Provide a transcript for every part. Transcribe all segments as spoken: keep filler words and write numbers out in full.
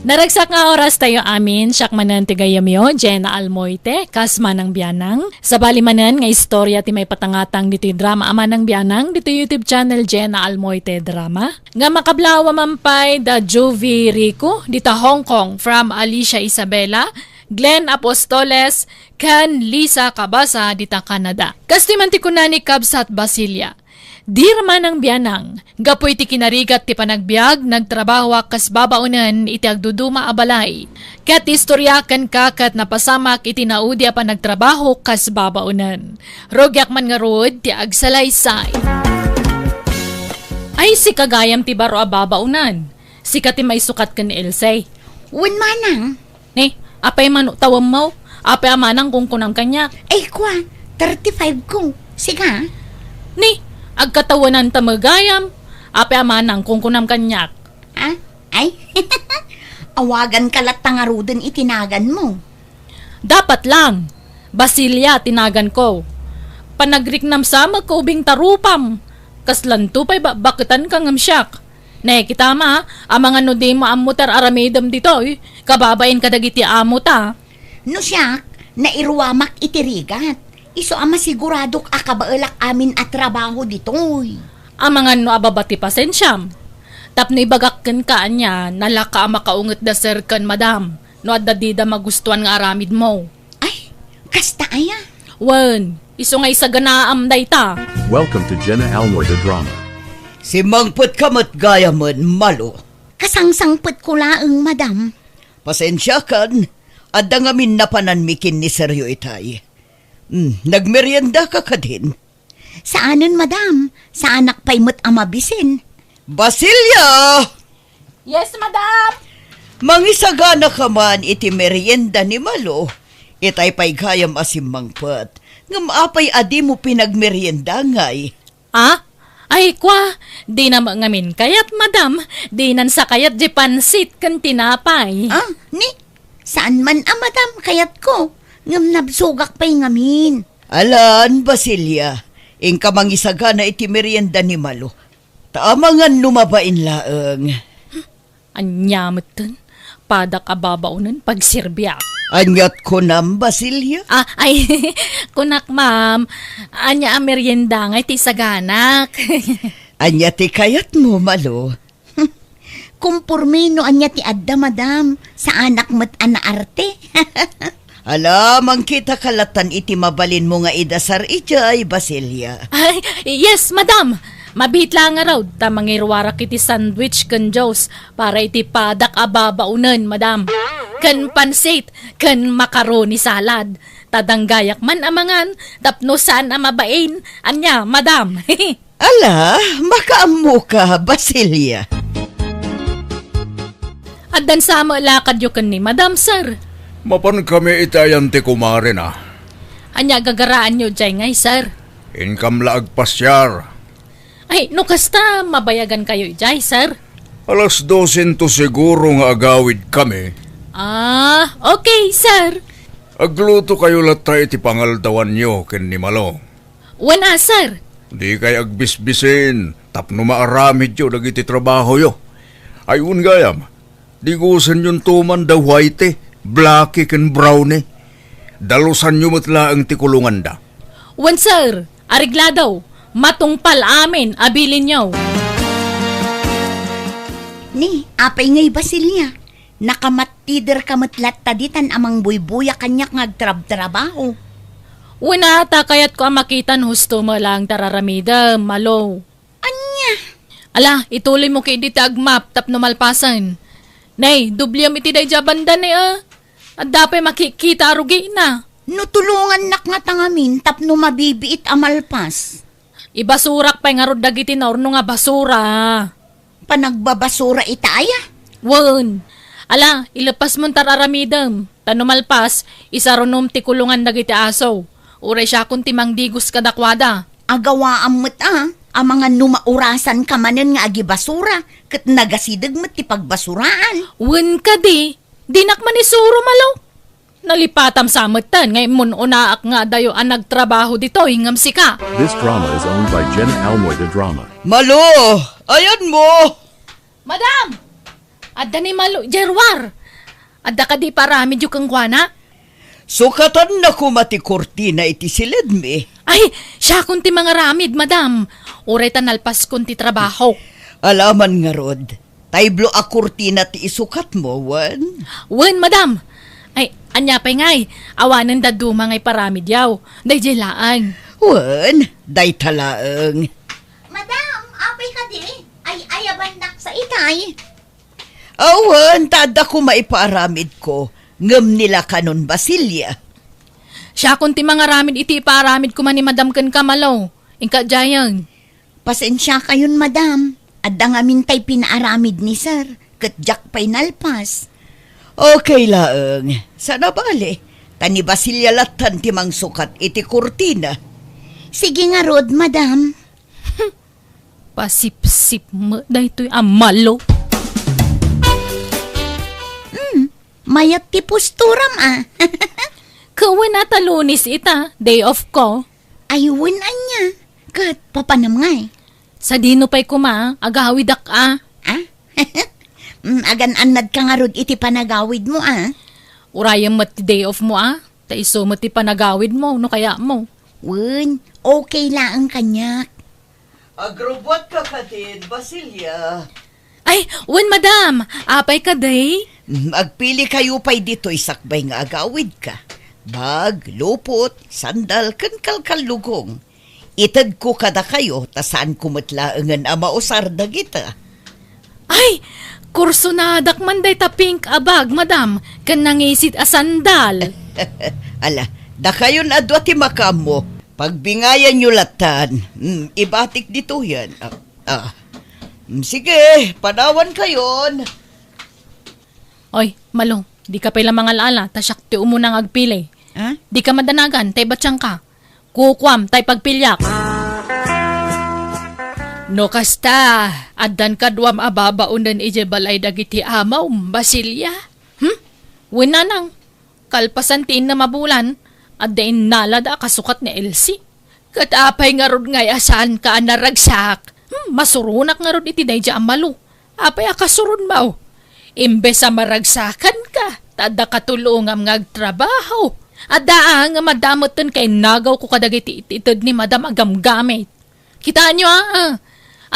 Naragsak nga oras tayo amin, siak manen ti gayyemyo, Jenna Almoite, kas Manang Bianang. Sabali manen nga istorya ti maipatangatang ditoy drama a Manang Bianang, ditoy YouTube channel Jenna Almoite Drama. Nga makablawa man pay da Juvie Rico, dita Hong Kong, from Alicia Isabela, Glenn Apostoles, ken Lisa Cabasa, dita Canada. Kastoy man ti kuna ni Kabsat Basilia. Dear Manang Bianang, gapu iti kinarigat ti panagbiag, nagtrabahoak kas babaonen iti agduduma a balay. Ket istorya kenka ket napasamak iti naudi a panagtrabaho kas babaonen. Rugiak man ngarud ti agsalaysay. Ay, sika gayam ti baro a babaonen. Sika ti maisukat ken ni Ilse. Wen, Manang. Ni, apay man tawemmo? Apay a Manang kunkunam kaniak? Ay, kua, thirty-five ko. Sika? Ni, agkatawenanta met gayam. Apay a Manang kunkunam kaniak? Ah? Ay? Awaganka latta ngaruden iti naganmo. Dapat lang. Basilia ti naganko. Panagriknam sa met ko ubing tarupam. Kaslanto pay ba-, baketanka ngem siak. Ne, kitama, amangan no dimo ammo ti ar-aramidem ditoy, kababain kadagiti amota. No siak, nairuamak iti rigat. Isu a masiguradok a kabaelak amin a trabaho ditoy. Amangan no ababa ti pasensiam. Tapno ibagak kenka ania, nalaka a makaunget da sir ken madam, no adda dida magustuan nga aramidmo. Ay, kasta aya? Wen, isu nga isaganaam dayta. Welcome to Jenna Almoy the Drama. Simmangpetka met gayamen, Malo. Kasangsangpetko laeng, madam. Pasensiakan, adda ngamin napananmi ken ni Sergio itay. Hmm, nagmeriendaka kadin? Saanen, madam. Saanak pay met a mabisin. Basilia! Yes, madam! Mangisaganaka man iti merienda ni Malo. Itay pay gayam a simmangpet. Ngem apay a dimo pinagmerienda ngay? Ah? Ay, kua, dina met ngamin kayat, madam. Dinan sa kayat di pansit ken tinapay. Ah, ni? Saan man a madam kayatko, ngem nabsogak pay ngamin. Alan, Basilia, inka mangisagana iti merienda ni Malo. Ta amangan no mabain laeng. Ania metten? Padak a babaonen pagserbiak. Aniat kunam, Basilia? Ah, ay, kunak, ma'am. Ania a merienda nga iti isaganak? Ania ti kayatmo, Malo? Kumporme no ania ti adda, madam. Saanak met a naarte. Ala, mangkitaka lattan iti mabalinmo nga idasar idiay, Basilia. Ay, yes, madam. Mabiit la ngarud, ta mangiruarak iti sandwich ken juice para iti padak a babaonen, madam. Ken pansit, ken macaroni salad. Ta danggayak man a mangan, tapno saan a mabain. Ania, madam? Ala, makaammoka, Basilia. Addan sa met lakadyo ken ni Madam, sir? Mapan kami iti ayan ti kumarena. Ania gagaraanyo idiay ngay, sir? Inkam la agpasiar. Ay, no kasta, mabayagankayo idiay, sir? Alas dose into siguro nga agawid kami. Ah, okay, sir. Aglutokayo latta iti pangaldawanyo ken ni Malo. Wen a, sir. Dikay agbisbisin tapno maaramidyo dagiti trabahoyo. Ay, wen gayam, digusenyon to man da Whitey, Blackie, ken Brownie. Dalusanyo met laeng ti kulonganda. Wen, sir. Areglado. Matungpal amin a bilinyo. Ni, apay ngay, Basilia? Nakamattiderka met latta ditan a mangbuybuya kaniak nga agtrabtrabaho. Wen a, ta kayatko a makitan husto met laeng ti ar-aramidem, Malo. Ania? Ala, ituloymo ketdi ti agmap tapno malpasen. Nay, dublem iti daydiay a banda, nay, a. Adda pay makikita a rugina. No tulongannak ngata ngamin tapno mabibiit a malpas. Ibasurak pay ngarud dagiti naurno nga basura. Panagbabasura ita aya? Wen. Ala, ilepasmon ti ar-aramidem. Ta no malpas, isarunom ti kulongan dagiti aso. Uray siakon ti mangdigos kadakuada. Agawaam met a, amangan no maurasanka manen nga agibasura, ket nagasideg met ti pagbasuraan. Wen kadi, dinak man isuro, Malo. Nalipatam sa metten nga immun-unaak nga adayo a nagtrabaho ditoy ngem sika. This drama is owned by Jenna Almoy the Drama. Malo! Ayanmo! Madam! Adda ni Malo, Gerwar! Adda kadi paramidyo kenkuana? Sukatanna koma ti kurtina iti siledmi. Ay, siakon ti mangaramid, madam. Uray ta nalpaskon ti trabaho. Alaman ngarud, ta iblo a kurtina ti isukatmo, wen? Wen, madam. Ay, ania pay ngay, awanen dadduma ngay paramidyaw. Daydiay laeng. Wen, dayta laeng. Madam, apay kadi? Ay, ayabannak sa itay. Awan, ta adda koma ipaaramidko, ngem ni la kanon Basilia. Siakon ti mangaramid iti ipaaramid koma ni Madam ken Kamalo. Inka diayen. Pasensiakayon, madam. Adda ngamin tay pinaaramid ni sir, ket diak pay nalpas. Okay laeng. Saan a bale, ta ni Basilia lattan ti mangsukat iti kurtina. Sige ngarud, madam. Pasipsip met daytoy a Malo. Hmm, mayat ti posturam, a. Kawen a ta Lunes ita, day off ko. Ay, wen ania. Ket papanam ngay? Sadino pay koma, agawidak a. A? Mm, agan-annadka ngarud iti panagawidmo, a. Urayem met ti day off mo, a. Ta isu met ti panagawidmo, no kayatmo. Wen, okay laeng kaniak. Agrubbuatka kadin, Basilia. Ay, wen, madam. Apay kadi? Mm, agpilikayo pay ditoy sakbay nga agawidka. Bag, lupot, sandal, ken kalkallugong. Itedko kadakayo, ta saanko met laengen a mausar dagita. Ay, kursonadak man dayta pink a bag, madam, ken nangisit a sandal. Ala, dakayon a dua ti makaammo. Pagbingayanyo lattan. Mm, ibatik ditoyen. Ah, ah. Mm, sige, panawankayon. Oy, Malo, dika pay la mangal-ala, ta siak ti umuna nga agpili. Ah? Dika madanagan, ta ibatiangka. Kukuam, ta ipagpiliak. No kasta, addan kaduam a babaonen idiay balay dagiti amom, Basilia? Hmm? Wen nanang, kalpasan ti innem a bulan, adda innalada a kasukat ni Elsie. Ket apay ngarud ngay a saanka a naragsak? Hmm, masuronak ngarud iti daydiay a Malo. Apay a kasuronmo? Imbes a maragsakanka, ta adda katulongam nga agtrabaho. Adda a nga madameten kainnagawko kadagiti it-ited ni Madam a gamgamit. Kitaenyo, a, a.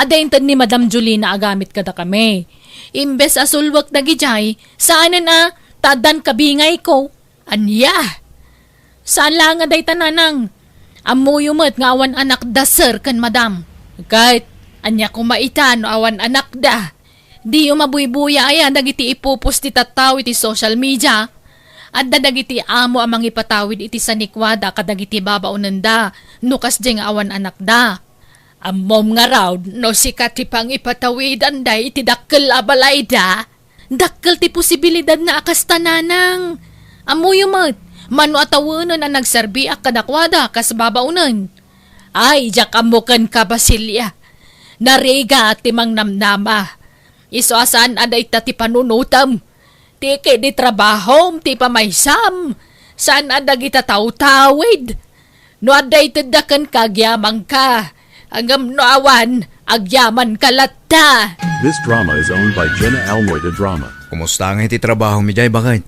Adda inted ni Madam Jolina a gamit kadakami. Imbes a sulwek dagidiay, saanen a, ta addan kabingayko. Ania? Saan laeng a dayta, nanang. Ammoyo met nga awan anakda, sir, ken madam. Ket, ania koma ita no awan anakda? Diyo mabuybuya aya dagiti ipupos ti tattao iti social media? Adda dagiti amo a mangipatawid iti sanikuada kadagiti babaonenda no kasdiay nga awan anakda. Ammom ngarud no sika ti pangipatawidanda iti dakkel a balayda? Dakkel ti posibilidadna a kasta, nanang. Ammoyo met, mano a tawenen a nagserbiak kadakuada kas babaonen. Ay, diak ammo kenka, Basilia. Narigat ti mangnamnama. Isu a saan a dayta ti panunotem. Ti ketdi trabahom, ti pamaysam. Saan a dagita tawtawid. No adda itedda kenka, agyamanka. Ngem no awan, agyamanka latta. This drama is owned by Jenna Almoy de Drama. Kumusta ngay ti trabaho mi diay, baket?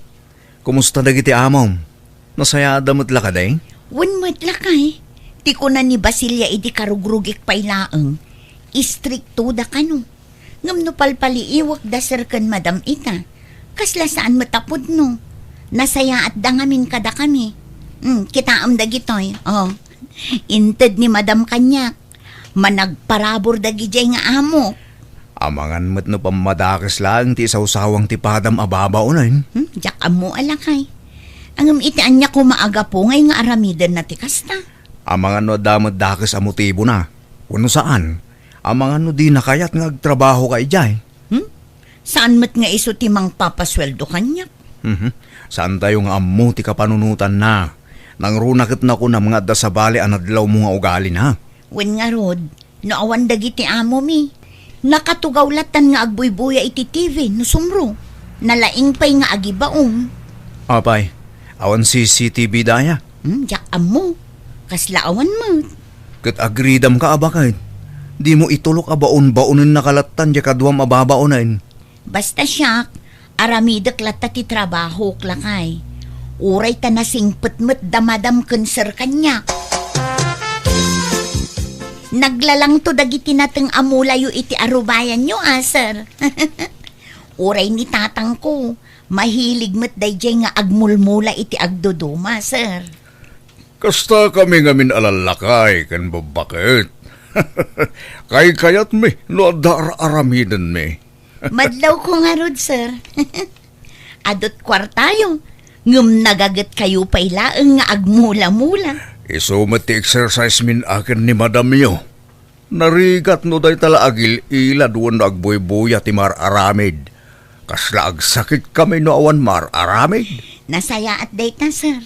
Kumusta dagiti amom? Nasayaatda met la kadi? Wen met, lakay. Ti kuna ni Basilia idi karugrugik pay laeng, istriktoda kano. Ngem no palpaliiwekda, sir, ken madam ita, kasla saan met a pudno. Nasayaatda ngamin kadakami. Hmm, kitaem dagitoy. Oh. Inted ni madam kaniak. Managparabur dagidiay nga amok. Amangan met no pammadakes laeng ti isawsawang ti padam a babaonen. Hmm, diak ammo a lakay. Ngem iti ania koma a gapu ngay nga aramidenna ti kasta? Amangan no adda met dakes a motibona wenno saan. Amangan no dina kayat nga agtrabahoka idiay. Hmm? Saan met nga isu ti mangpapasueldo kaniak? Mhm. Saantayo nga ammo ti kapanunotanna. Nangruna ket nakunam nga adda sabali a nadlawmo nga ugalina. Wen ngarud, no awan dagiti amomi, nakatugaw lattan nga agbuybuya iti T V no sumro. Nalaing pay nga agibaom. Apay, awan C C T V daya? Hmm, diak ammo. Kasla awan met. Ket agridamka a baket. Dimo itulok a baon-baonennaka lattan diay kaduam a babaonen. Basta siak, aramidek latta ti trabahok, lakay. Uray ta nasingpet met da madam ken sir kaniak. Naglalangto dagiti nateng a mulayo iti arubayanyo, a, sir. Uray ni tatangko, mahilig met daydiay nga agmulmula iti agduduma, sir. Kasta kami ngamin a lallakay ken babbaket. Kaykayatmi no adda ar-aramidenmi. Madlawko ngarud, sir. Adu't kuartayo, ngem nagagetkayo pay laeng nga agmula-mula. Isu met ti exercise min aken ni madamyo. Narigat no dayta la agil-ilad wenno agbuybuya ti mar-aramid. Kasla agsakitkami no awan mar-aramid. Nasayaat dayta, sir.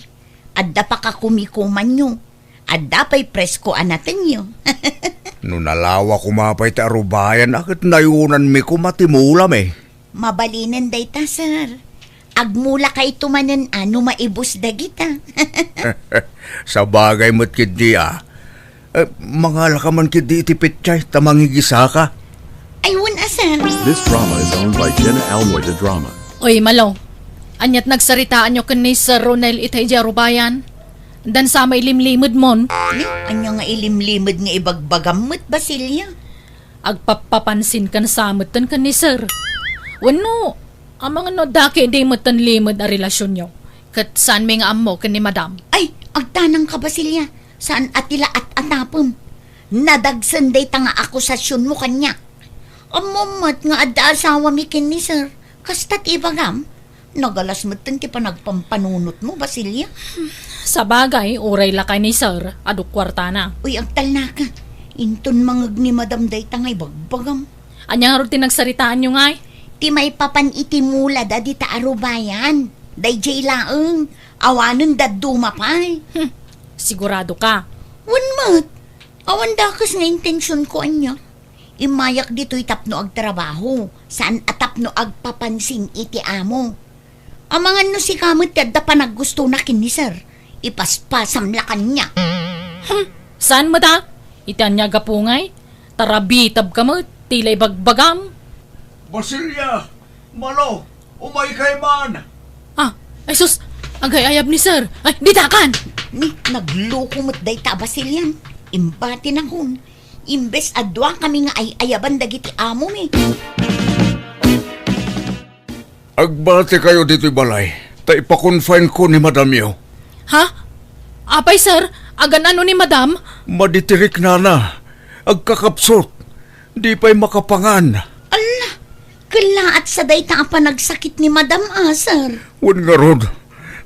Adda pakakumikumanyo. Adda pay presko a natengyo. No nalawa koma pay ti arubayan a ket nayunanmi koma ti mulami. Mabalinen dayta, sir. Agmulakayto manen a no maibus dagita. Sabagay met ketdi a. Eh, mangalaka man ketdi iti petsay ta mangigisaka. Ay, wen a, sir. This drama is owned by Jenna Almoy de Drama. Oy, Malo. Ania't nagsaritaanyo ken ni Sir Ronel ita idiay arubayan? Dansa mailimlimedmon. Ni, ania nga ilimlimed nga ibagbagam met, Basilia? Agpappapansin kan sa metten ken ni Sir. Wenno, amangan no adda ketdi metten limed a relasionyo. Ket saanmi nga ammo ken ni Madam. Ay, agtanangka, Basilia. Saan a ti la at-atapem. Nadagsen dayta nga akusasionmo kaniak. Ammom met nga adda asawami ken ni Sir. Kasta ti ibagam? Nagalas metten ti panagpampanunotmo, Basilia. Sabagay, uray lakay ni Sir, adu kuartana. Uy, agtalnaka. Inton mangeg ni Madam dayta nga ibagbagam. Ania ngarud ti nagsaritaanyo ngay? Ti maipapan iti mulada dita arubayan. Daydiay laeng. Awanen dadduma pay. Hmm, sigurado ka? Wen met. Awan dakes nga intensionko ania. Immayak ditoy tapno agtrabaho, saan a tapno agpapansin iti amo. Amangan no sika met ti adda panaggustona ken ni Sir, ipaspasam la kaniak. Hmm, saan met a? Iti ania gapu ngay? Tarabitab ka met, ti la ibagbagam. Basilia! Malo! Umaykay man! Ah, ay sus! Agay-ayab ni Sir! Ay, ditakan! Ni, nagloko met dayta a Basilian. Imbatinakon. Imbes a duakami nga ay-ayaban dagiti amomi. Agbatikayo ditoy balay, ta ipa-confine ko ni madamyo. Ha? Apay, sir, agan-ano ni madam? Maditiriknana. Agkakapsut. Di pay makapangan. Alla, kellaat sa dayta a panagsakit ni madam a, sir. Wen ngarud,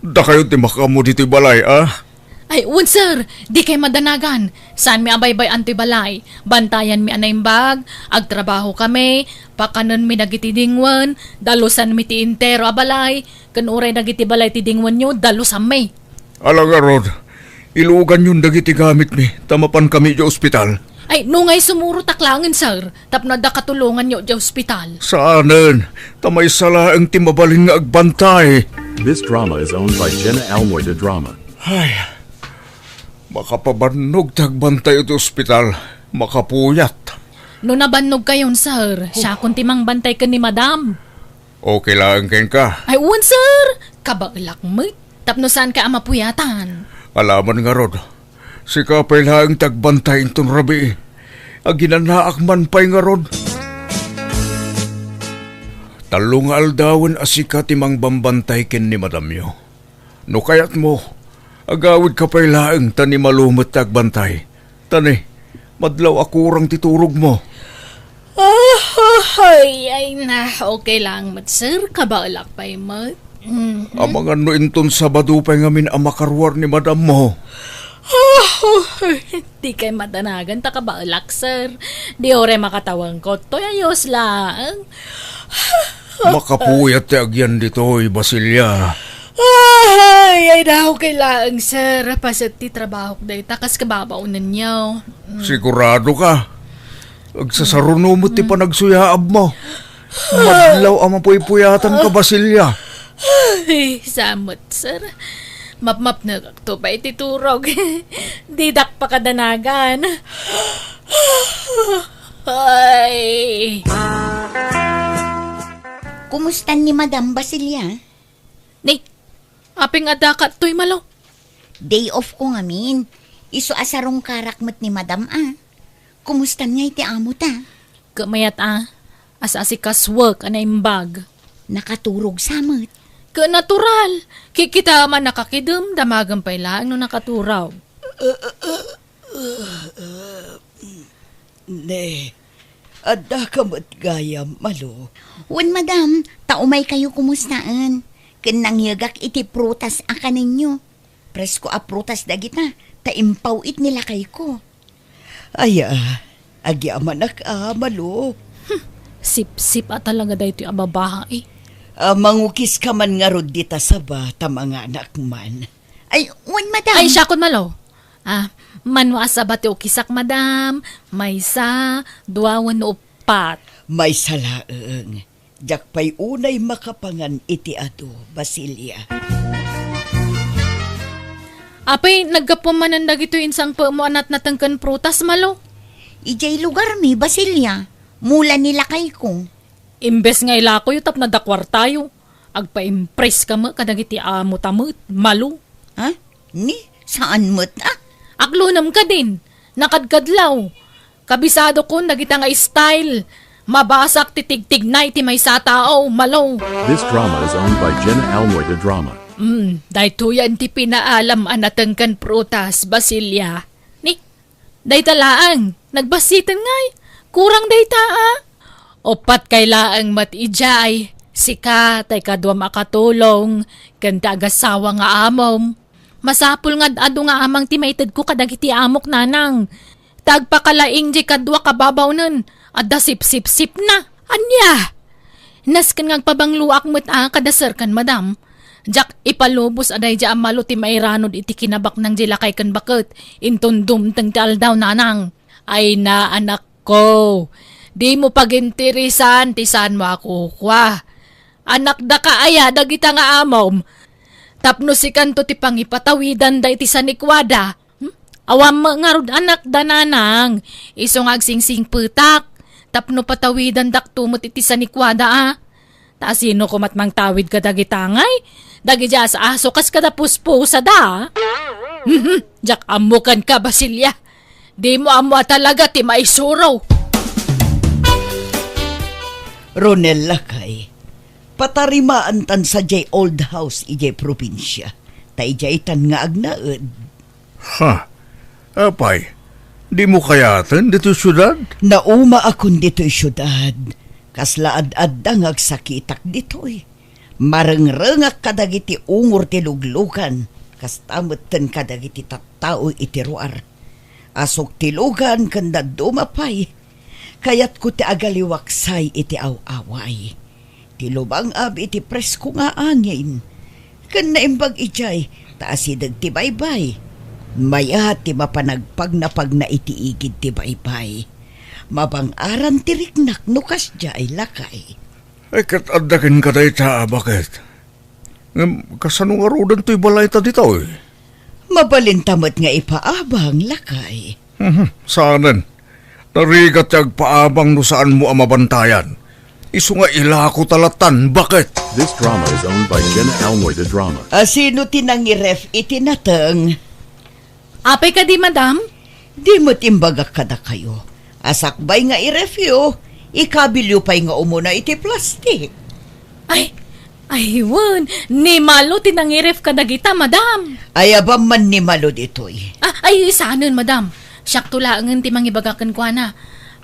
dakayo ti makaammo ditoy balay, a? Ay, wen, sir. Dikay madanagan. Saanmi a baybay-an toy balay. Bantayanmi a naimbag, agtrabahokami, pakanenmi dagiti dingwen, dalusanmi ti entero a balay, ken uray dagiti balay ti dingwenyo, dalusanmi. Ala ngarud, iluganyon dagiti gamitmi, ta mapankami idiay ospital. Ay, no ngay sumurotak laengen, sir, tapno adda katulonganyo idiay ospital. Saanen, ta maysa laeng ti mabalin nga agbantay. This drama is owned by Jenna Almoy de Drama. Ay, makapabannog ti agbantay iti ospital. Makapuyat. No nabannogkayon, sir, siakon ti mangbantay ken ni madam. Okay laeng kenka? Ay, wen, sir! Kabaelak met. Tapno saanka a mapuyatan. Alaman ngarud. Sika pay laeng ti agbantay inton rabii. Aginanaak man pay ngarud. Tallo nga aldawen a sika ti mangbambantay ken ni madamyo. No kayatmo, agawidka pay laeng ta ni Malo met ti agbantay. Ta ni, madlaw a kurang ti turogmo. Ah, ay, ay na, okay lang met, sir. Kabaelak pay met. Mhm. Amangan no inton Sabado pay ngamin a makaruar ni madammo. Ah, dikay madanagan ta kabaelak, sir. Di uray makatawenko. Toy ayos laeng. Makapuyat ti agyan ditoy, Basilia. Ay, ay, daw kay laeng, sir. Paset ti trabahok dayta, kas kababaonenyo. Mm. Sigurado ka? Agsasaruno met ti panagsuyaabmo. Madlaw a mapuypuyatan ka, Basilia. Ay, samot, sir. Mapmapnekak to pay ti turog. Didak pakadanagan. Ay. Kumustan ni Madam Basilia? Ni, apay nga addaka toy, Malo? Day off ko ngamin. Isu a sarungkarak met ni Madam a. Kumustan ngay ti amo ta? Ket mayat a, as-asikasuek a naimbag. Nakaturog sa met. Ket natural, kikita man nakakidem, damagen pay laeng no nakaturog. Ne, addaka met gayam, Malo? Wen, madam, ta umay kayo kumustaen. Ken nangyegak iti prutas a kanenyo. Presko a prutas dagita, ta impaw-it ni lakayko. Aya, agyamanak a, Malo. Hmm, sipsip a talaga daytoy a babai. A, mangukiska man ngarud dita saba, ta manganak man. Ay, wen, madam. Ay, siakon, Malo. Ah, mano a saba ti ukisak, madam? Maysa, dua, wenno uppat? Maysa laeng. Diak pay unay makapangan iti adu, Basilia. Apay, naggapu manen dagitoy insangpetmo a natnateng ken prutas, Malo? Idiay lugarmi, Basilia. Mula ni lakayko. Imbes nga ilakoyo tapno adda kuartayo, agpaimpreska met kadagiti amo ta met, Malo. Ha? Ni? Saan met a? Aklonem kadin, nakadkadlaw. Kabisadokon dagita nga style. Mabasak ti tigtigna iti maysa a tao, Malo. This drama is owned by Jenna Almoy de Drama. Hmm, daytoyen ti pinaalam a nateng ken prutas, Basilia. Ni, dayta laeng, nagbasiten ngay. Kurang dayta a. Uppat kay laeng met idiay. Sika, tay kaduam a katulong, ken ti agasawa nga amom. Masapul nga ad-adu nga amang ti maitedko kadagiti amok, nanang. Ta agpakalaing diay kadua kababawnen, adda sipsipsipna. Ania? Nasken nga agpabangloak met a kada serkan, madam. Diak ipalubos a daydiay a Malo ti mairanod iti kinabaknang diay lakay ken baket, inton dumteng ti aldaw, nanang. Ay na, anakko, dimo paginteresan ti saanmo a kukua. Anakdaka aya dagita nga amom? Tapno sikanto ti pangipatawidanda iti sanikuada. Hmm? Awan met ngarud anakda, nanang. Isu nga agsingsingpetak tapno patawidandakto met iti sanikuada a. Ta asino koma ti mangtawid kadagita ngay? Dagidiay as-aso kas kada puspusada a. Mhm, diak ammo kenka, Basilia. Dimo ammo a talaga ti maisuro. Ronel, lakay, patarimaantan sadiay old house idiay probinsia, ta idiaytan nga agnaed. Ha? Apay, dimo kayaten ditoy siudad? Naumaakon ditoy siudad. Kasla ad-adda nga agsakitak ditoy. Marengrengak kadagiti ungor ti luglugan, kasta metten kadagiti tattao iti ruar. Asuk ti lugan ken dadduma pay. Kayatko ti agaliwaksay iti aw-away. Ti lubang-ab iti presko nga angin. Ken naimbag idiay, ta asideg ti baybay. Mayat ti mapan agpagnapagna iti igid ti baybay. Mabang-aran ti riknak no kasdiay, lakay. Ay, ket adda kenka dayta a baket. Ngem kasano ngaruden toy balayta ditoy? Mabalinta met nga ipaabang, lakay. Mhm, saanen. Narigat ti agpaabang no saanmo a mabantayan. Isu nga ilako ta latan, baket. This drama is owned by Jenna Almoy de Drama. Asino ti nangiref iti nateng? Apay kadi, madam? Di met imbagak kadakayo a sakbay nga irefyo, ikabilyo pay nga umuna iti plastik. Ay, ay, wen, ni Malo ti nangiref kadagita, madam. Ay, awan man ni Malo ditoy. Ah, ay, saanen, madam. Siakto laengen ti mangibaga kenkuana.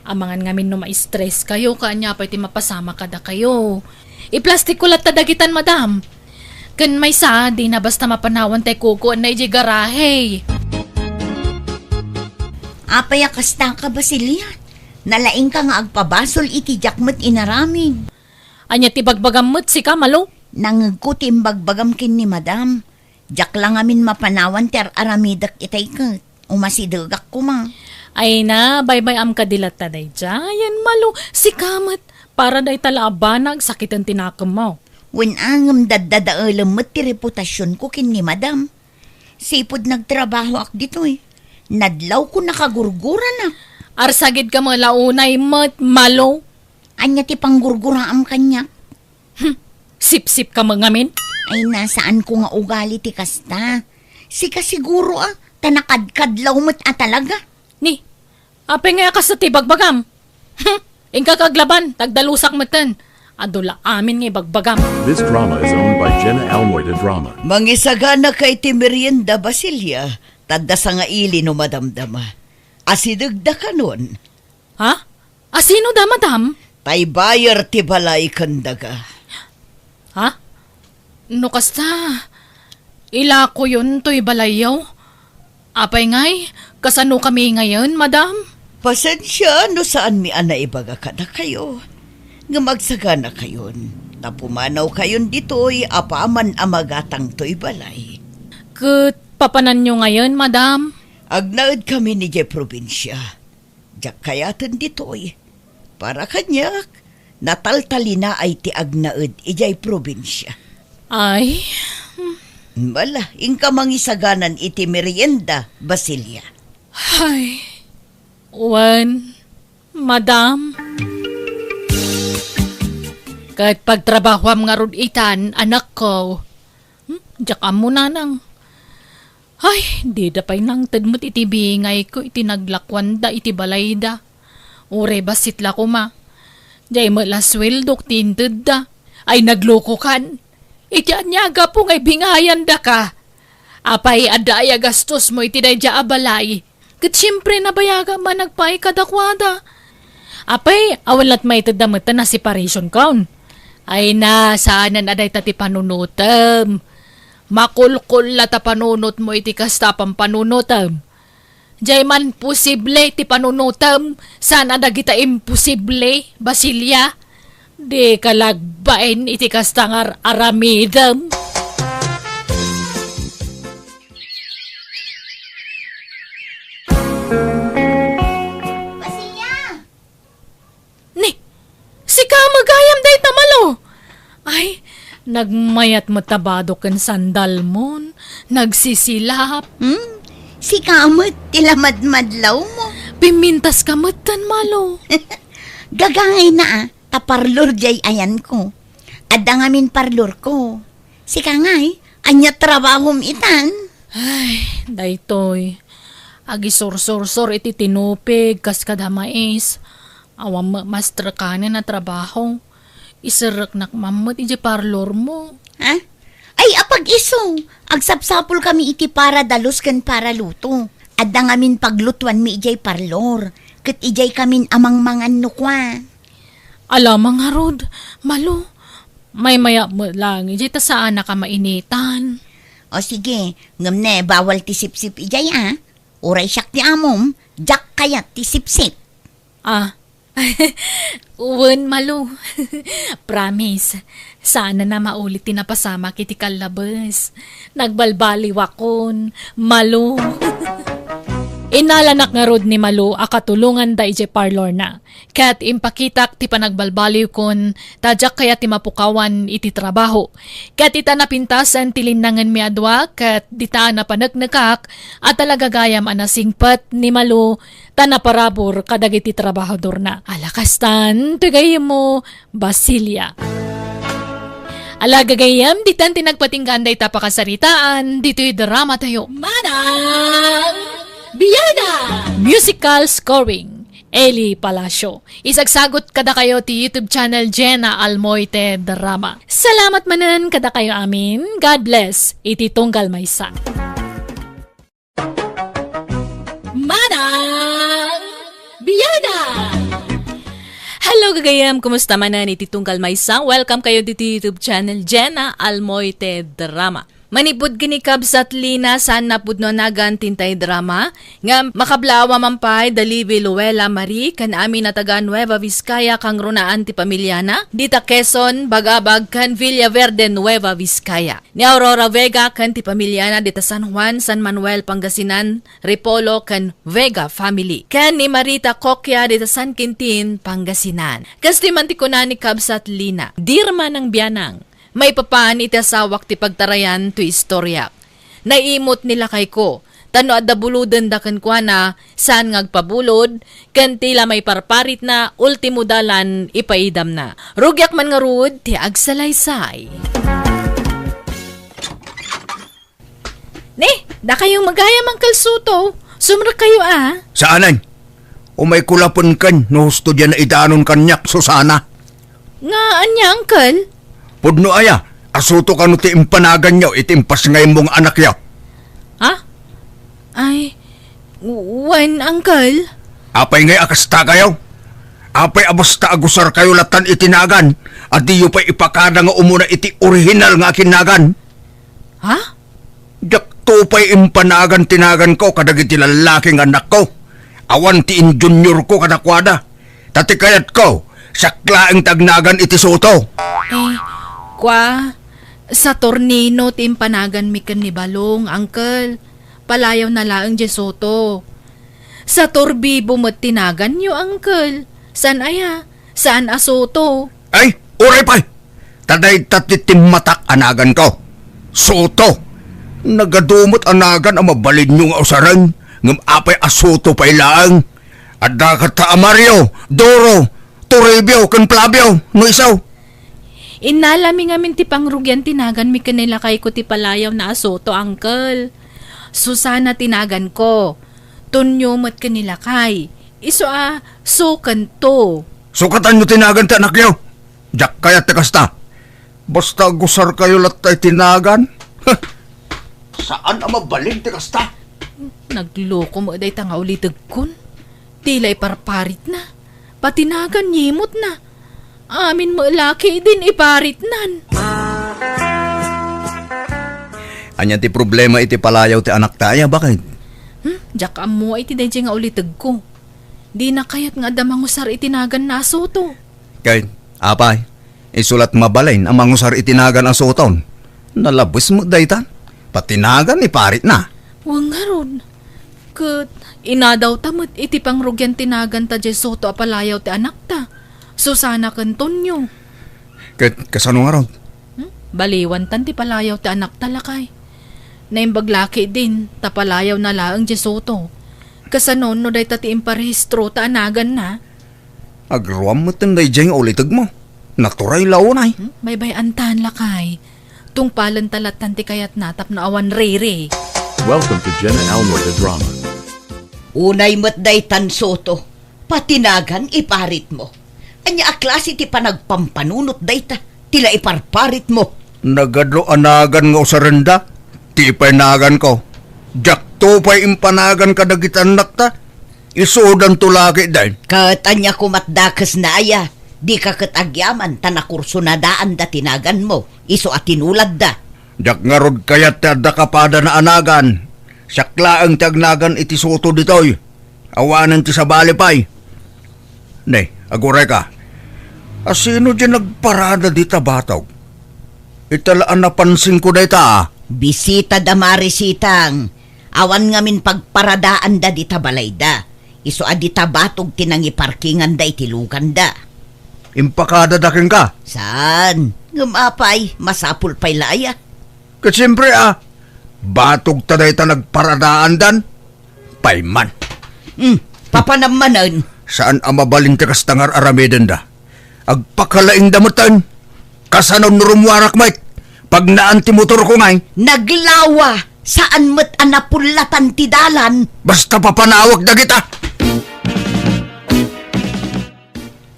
Amangan ngamin no ma-stress kayo, kaanya pay ti mapasamak kadakayo. Iplastikko latta dagitan, madam. Ken maysa, dina basta mapanawan tay kukuenna idiay garahe. Apay a kastaka, Basilia? Nalaingka nga agpabasol iti diak met inaramid. Ania ti bagbagam met sika, Malo? Nangegko ti imbagbagam ken ni madam. Diak la ngamin mapanawan ti ar-aramidek itay ket umasidegak koma. Ay na, baybay-am kadi latta daydiayen, Malo. Sika met, para dayta la a banag, sakiten ti nakemmo. Wen a, ngem daddadaelem met ti reputasionko ken ni madam. Sipud nagtrabahoak ditoy, nadlawko nakagurguranak. Arsagidka met la unay met, Malo. Ania ti panggurguraam kaniak? Hmm, sipsip ka met ngamin? Ay, na, saanko nga ugali ti kasta. Sika siguro, a, ta nakadkadlaw met a talaga. Ni, apay nga a kasta ti ibagbagam? Hmm, inka aglaban, ta agdalusak metten. Adu la amin nga ibagbagam. This drama is owned by Jenna Almoy de Drama. Mangisaganaka iti merienda, Basilia, ta adda sangaili no madamdama. Asidegda kanon. Ha? Asino da, madam? Tay buyer ti balay ken daga. Ha? No kasta, ilakoyon toy balayyo? Apay ngay, kasano kami ngayen, madam? Pasensia no saanmi a naibaga kadakayo. Ngem agsaganakayon, ta pumanawkayon ditoy apaman a magatang toy balay. Ket papananyo ngayen, madam? Agnaed kami idiay probinsia. Diak kayaten ditoy. Para kaniak, nataltalinaay ti agnaed idiay probinsia. Ay. Bala, inka mangisaganan iti merienda, Basilia. Ay. Wen, madam. Ket pagtrabahoam ngarud itan, anakko. Hmm? Diak ammo, nanang. Ay, dida pay nangted met iti bingayko iti naglakuanda iti balayda. Uray bassit la koma. Diay met la sueldok ti intedda. Ay, naglokokan. Iti ania a gapu nga ibingayandaka? Apay, adda aya gastosmo iti daydiay a balay? Ket siempre, nabayagam a nagpaay kadakuada. Apay, awan la't maitedda metten a separation kon? Ay na, saanen a dayta ti panunotem. Makulkol la ta panunotmo iti kasta a pampanunotem. Diay man posible ti panunotem, saan a dagita imposible, Basilia. Dika lagbaen iti kasta nga ar-aramidem. Basilia! Ni, sika met gayam dayta, Malo? Ay, nagmayat met ta bado ken sandalmon, nagsisilap. Hmm? Sika met ti lamadmadlawmo. Pimintas ka metten, Malo. Gagangayna, a, ta parlor diay ayanko. Adda ngamin parlorko. Sika ngay, ania trabahom itan? Ay, daytoy. Agisursursor iti tinupig kas kada mais. Awan met mastrekanen a trabaho. Iserreknak man met idiay parlormo. Ha? Ay, apag-isu, agsapsapulkami iti para dalus ken para luto. Adda ngamin paglutuanmi idiay parlor, ket idiaykamin a mangmangan no kua. Ala, mangarud, Malo, maymayat met laeng idiay ta saanak a mainitan. O sige, ngem ne, bawal ti sipsip idiay, a. Uray siak ti amom, diak kayat ti sipsip. Ah. Wen, Malo. Promise, saanen a maulit ti napasamak iti kallabes. Nagbalbaliwakon, Malo. Innalanak ngarud ni Malo a katulonganda idiay parlorna. Ket impakitak ti panagbalbaliwkon ta diak kayat ti mapukawan iti trabaho. Ket ita napintasen ti linnangenmi a dua ket dita napaneknekak a talaga gayam a nasingpet ni Malo ta naparabur kadagiti trabahadorna. Ala kastan, ti gayyemmo, Basilia. Ala gagayyem, ditan ti nagpatinggaan dayta pakasaritaan, ditoy drama tayo. Manang Biyaga! Musical scoring, Eli Palacio. Isagsagot kadakayo ti YouTube channel Jenna Almoite Drama. Salamat manen kadakayo amin. God bless. Iti tunggal maysa. Manang Biyaga! Hello, gagayem! Kumusta manen iti tunggal maysa? Welcome kayo ditoy YouTube channel Jenna Almoite Drama. Manipud ken ni Kabsat Lina, saan napudno a nagan ti intay drama, ngem makablaawa man pay da Libby Luella Marie ken amin a taga Nueva Vizcaya kangrunaan ti pamiliana, dita Quezon, Bagabag, ken Villaverde, Nueva Vizcaya. Ni Aurora Vega ken ti pamiliana dita San Juan, San Manuel, Pangasinan, Ripolo, ken Vega family. Ken ni Marita Coquia dita San Quintin, Pangasinan. Kas ti man ti kuna ni Kabsat Lina, Dirma nang bianang. Maipapan iti asawak ti pagtarayan toy istoriak. Naimot ni lakayko, Ta no adda bulodenda kenkuana, saan nga agpabulod, ken ti la maiparparitna, ultimo dalan ipaidamna. Rugiak man ngarud ti agsalaysay. Ni, dakayo magayam, Uncle Soto. Sumrekkayo a. Saanen? Umayko la ken no husto diay naidanon kaniak, Susana. Nga ania, Uncle? Pudno aya, a Soto kano ti impanaganyo iti impasngaymo nga anakyo? Ha? Ay, wen, Uncle. Apay ngay a kastakayo? Apay a basta agusarkayo latan iti nagan, a diyo pay ipakada nga umuna iti orihinal nga akinnagan? Ha? Diakto pay impanagan ti naganko kadagiti lallaki nga annakko. Awan ti injuniorko kadakuada. Ta ti kayatko, siak laeng ti agnagan iti Soto. Eh, kua, Saturnino ti impanaganmi ken ni Balong, Uncle. Palayawna laeng diay Soto. Saturbibo met ti naganyo, Uncle. Saan aya? Saan a Soto? Ay, uray pay! Ta dayta ti timmatak a naganko. Soto! Nagadu met a nagan a mabalinyo nga usaren, ngem apay a Soto pay laeng? Adda kasta a Mario, Doro, Toribio, ken Flavio, no isu. Innalami ngamin ti pangrugian ti naganmi ken ni lakayko ti palayawna a Soto, Uncle. Susana ti naganko. Tonyo met ken ni lakay. Isu a, su ken to. Sukatanyo ti nagan ti anakyo. Diak kayat ti kasta. Basta agusarkayo latta iti nagan. Huh. Saan a mabalin ti kasta. Nagloko met dayta nga ulitegkon. Ti la iparparitna. Pati nagan yimotna. Amin met la ketdin iparitnan. Ania ti problema iti palayaw ti anakta aya, baket? Hmm, diak ammo iti daydiay nga ulitegko. Dina kayat nga adda mangusar iti naganna a Soto. Ket, apay, isu la't mabalin a mangusar iti nagan a Soton. Nalabes met dayta. Pati nagan iparitna. Wen ngarud. Ket inadawta met iti pangrugian ti naganta diay Soto a palayaw ti anakta, Susana ken Tonyo. Ket kasano ngarud? Hmm? Baliwantan ti palayaw ti anakta, lakay. Naimbag la ketdin, ta palayawna laeng diay Soto. Kasano no dayta ti imparehistrota a naganna? Agruam met daydiay nga ulitegmo. Naturay la unay. Hmm? Baybay-antan, lakay. Tungpalenta lattan ti kayatna tapno awan riri. Welcome to Jenna Almor the Drama. Unay met daytan, Soto. Pati nagan iparitmo. Ania a klase ti panagpampanunot dayta ti la iparparitmo? Nagadu a nagan nga usarenda, ti pay naganko. Diakto pay impanagan kadagiti annakta. Isudanto la ketdin. Ket ania koma't dakesna aya? Dika ket agyaman ta nakursunadaanda ti naganmo, isu a tinuladda. Diak ngarud kayat ti adda kapadana a nagan. Siak laeng ti agnagan iti Soto ditoy. Awanen ti sabali pay. Ne, agurayka. A sino diay nagparada dita batog? Ita la a napansinko dayta, a. Bisita da Mari Sitang. Awan ngamin pagparadaanda dita balayda. Isu a dita batog ti nangiparkinganda iti luganda. Impakadada kenka? Saan? Ngem apay, masapul pay la aya? Ket siempre, a. Batog ta dayta nagparadaandan. Pay man. Hmm, papanam manen. Saan a mabalin ti kasta nga ar-aramidenda. Agpakalaingda metten. Kasano no rummuarak met? Pagnaan ti motorko ngay. Naglawa, saan met a napullatan ti dalan. Basta papanawek dagita.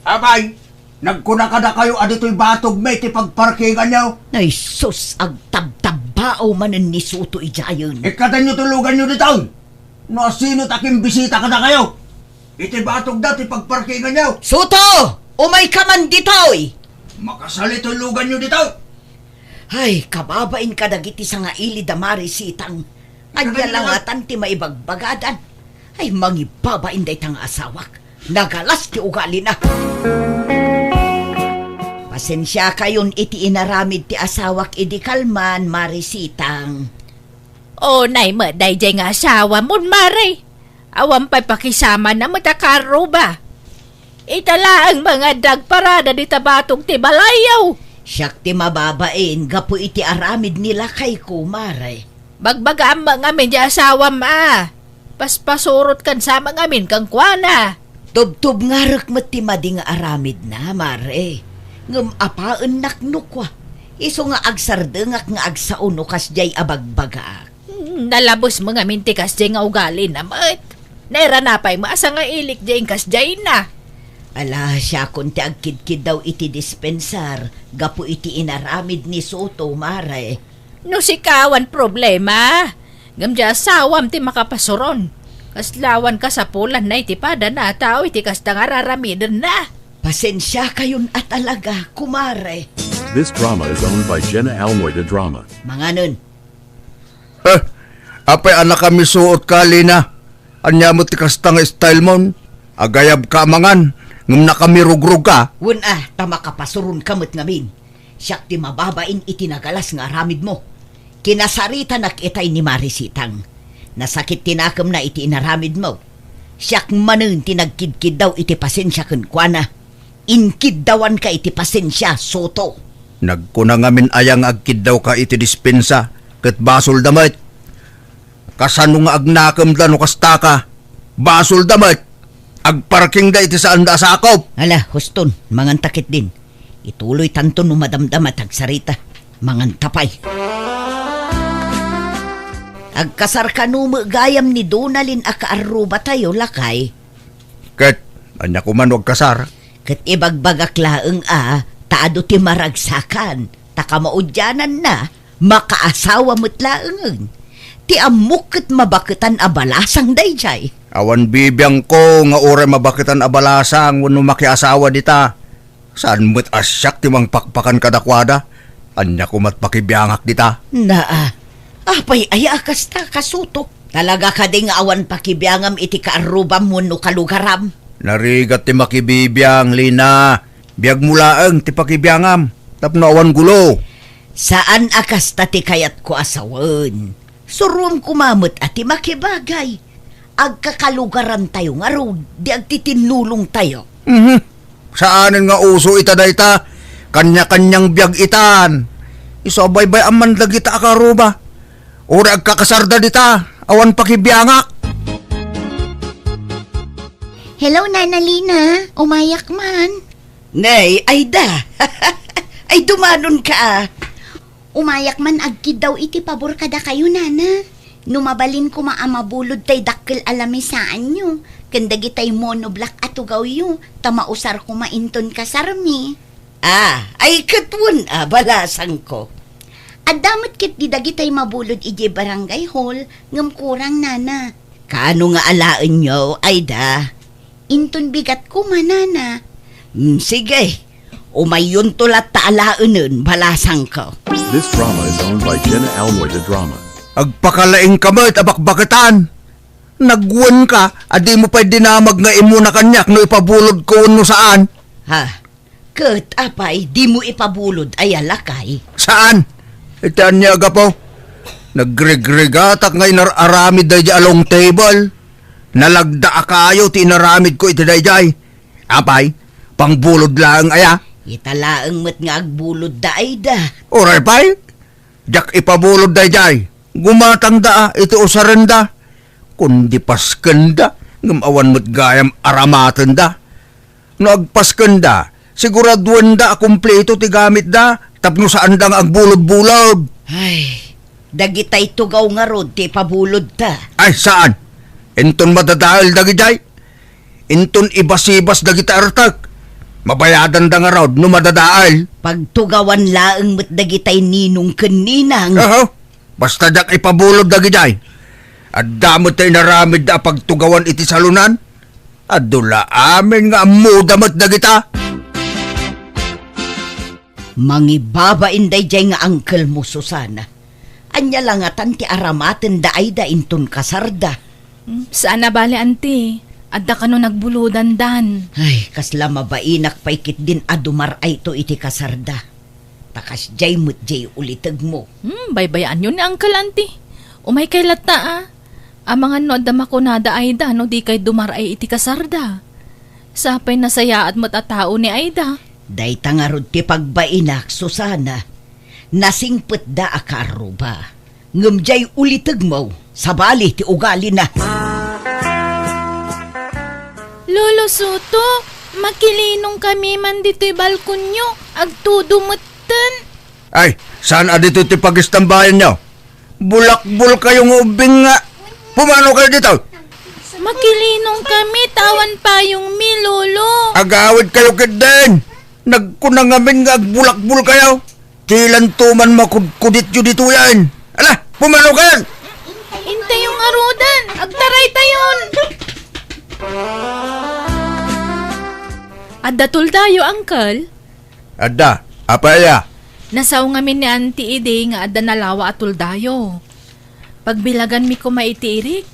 Apay, nagkuna kadakayo a ditoy batog met ti pagparkinganyo? Ay sus, agtabtabbao manen ni Soto idiayen. Ikkatenyo ti luganyo ditoy. No asino ti akimbisita kadakayo, iti batogda ti pagparkinganyo. Soto! Umayka man ditoy! Makasali toy luganyo ditoy! Ay, kababain kadagiti sangaili da Mari Sitang. Ania la ngatan ti maibagbagadan? Ay, mangibabain dayta nga asawak. Nagalas ti ugalina. Pasensiakayon iti inaramid ti asawak idi kalman, Mari Sitang. Unay met daydiay nga asawamon, Mari. Awan pay pakisamana met a karro ba? Ita laeng nga adda agparada dita batog ti balayyo. Siak ti mababain gapu iti aramid ni lakayko, Mari. Bagbagaam met ngamin ti asawam a. Paspasurotkan sa met ngamin kenkuana. Tubtubngarek met ti madi nga aramidna, mare. Ngem apaennak no kua, isu nga agsardengak nga agsao no kasdiay a bagbagaak. Hmm, nalabes met ngamin ti kasdiay nga ugalina met. Nairana pay met a sangailik diay inkasdiayna. Ala, siakon ti agkidkiddaw iti dispensar gapu iti inaramid ni Soto, mare. No sika awan problema, ngem diay asawam ti makapasuron. Kasla awan kasapulanna iti padana a tao iti kasta nga raramidenna. Pasensiakayon a talaga, kumare. This drama is owned by Jenna Almoy de Drama. Manganen. Eh, apay a nakamisuot ka, Lina? Ania met ti kasta nga style mon? Agayab ka a mangan, ngem nakamirugrog ka. Wen a, ta makapasuron ka met ngamin. Siak ti mababain iti nagalas nga aramidmo. Kinasaritanak itay ni Mari Sitang. Nasakit ti nakemna iti inaramidmo. Siak manen ti nagkidkiddaw iti pasensia kenkuana. Inkiddawanka iti pasensia, Soto. Nagkuna ngamin aya nga agkiddawka iti dispensa, ket basolda met. Kasano nga agnakemda no kastaka? Basolda met. Agparkingda iti saanda a sakop. Ala, huston, manganta ketdin. Ituloytanto no madamdama ti agsarita. Manganta pay. Agkasar kano met gayam ni Donalyn a kaarrubatayo, lakay? Ket, ania koma no agkasar? Ket ibagbagak laeng a, ta adu ti maragsakan, ta kamaudiananna, makaasawa met laengen. Ti ammok ket mabaketan a balasang daydiay. Awan bibiangko nga uray mabaketan a balasang wenno makiasawa dita. Saan met a siak ti mangpakpakan kadakuada? Ania koma ti pakibiangak dita? Naa, apay aya a kasta, Kasuto? Talaga kadi nga awan pakibiangam iti kaarrubam wenno kalugaram? Narigat ti makibibiang, Lina. Biagmo laeng ti pakibiangam, tapno awan gulo. Saan a kasta ti kayatko a sawen. Surom koma met a ti makibagay. Agkakalugarantayo ngarud, di agtitinnulongtayo. Mhm. Saanen nga uso ita dayta. Kanya-kanyang biag itan. Isu a baybay-am man dagita a kaarruba. Uray agkakasarda dita, awan pakibiangak. Hello, Nana Lina. Umayak man. Nay, Aida. Ay, dumanonka a. Umayak man agkiddaw iti pabor kadakayo, Nana. No mabalin koma a mabulod tay dakkel a lamisaanyo, ken dagitay monoblock a tugawyo, ta mausar koma inton kasarmi. Ah, ay ket wen a, balasangko. Adda met ketdi dagitay mabulod idiay barangay hall, ngem kurang, Nana. Kaano nga alaenyo, Aida? Inton bigat koma, Nana. Mm, sige. Umayyonto latta alaenen, balasangko. This drama is owned by Jenna Almoy de Drama. Agpakalaingka met a bakbaketan. Nagwenka a dimo pay dinamag nga immuna kaniak no ipabulodko wenno saan. Ha? Ket apay, dimo ipabulod aya, lakay? Saan? Iti ania a gapu? Nagregregatak nga inar-aramid daydiay a long table. Nalagda a kayo ti inaramidko iti daydiay. Apay, pangbulod laeng aya? Ita laeng met nga agbulodda, Aida. Uray pay, diak ipabulod daydiay. Gumatangda a iti usarenda. Kundi paskenda, ngem awan met gayam aramatenda. No agpaskenda, siguraduenda a kumpleto ti gamitda tapno saanda nga agbulodbulod. Ay, dagitay tugaw ngarud ti ipabulodta. Ay, saan? Inton madadael dagidiay? Inton ibasibas dagiti artek, mabayadanda ngarud no madadael. Pagtugawan laeng met dagitay ninong ken ninang. Aha. Basta diak ipabulod dagidiay. Adda met ti inaramidda a pagtugawan iti salonan. Adu la amin nga ammoda met dagita. Mangibabain daydiay nga angkelmo, Susana. Ania la ngatan ti aramatenda, Aida, inton kasarda? Hmm, saan a bale, anti. Adda kano nagbulodandan. Ay, kasla mabainak pay ketdin a dumar-ayto iti kasarda. Ta kasdiay met diay ulitegmo. Hmm, baybayaanyo ni Uncle, Auntie. Umaykay latta, a. Amangan no adda makunada, Aida, no dikay dumar-ay iti kasarda. Sapay nasayaat met a tao ni Aida. Dayta ngarud ti pagbainak, Susana. Nasingpetda a kaarruba. Ngem diay ulitegmo, sabali ti ugalina. Lolo Soto, makilinongkami man ditoy balkonyo, agtudo metten. Ay, saan a ditoy ti pagistambayanyo? Bulakbol kayo nga ubbing nga. Pumano kayo dito? Makilinongkami, ta awan payongmi, Lolo. Agawid kayo ketdin. Nagkuna ngamin nga agbulakbol kayo. Ti lanto man makudkudityo ditoyen. Ala, pumano kayon! Intayo ngaruden, agtaraytayon. Adda toldayo, Uncle? Adda, apay aya? Nasao ngamin ni Auntie Ide nga adda nalawa a toldayo. Pagbilaganmi koma iti irik,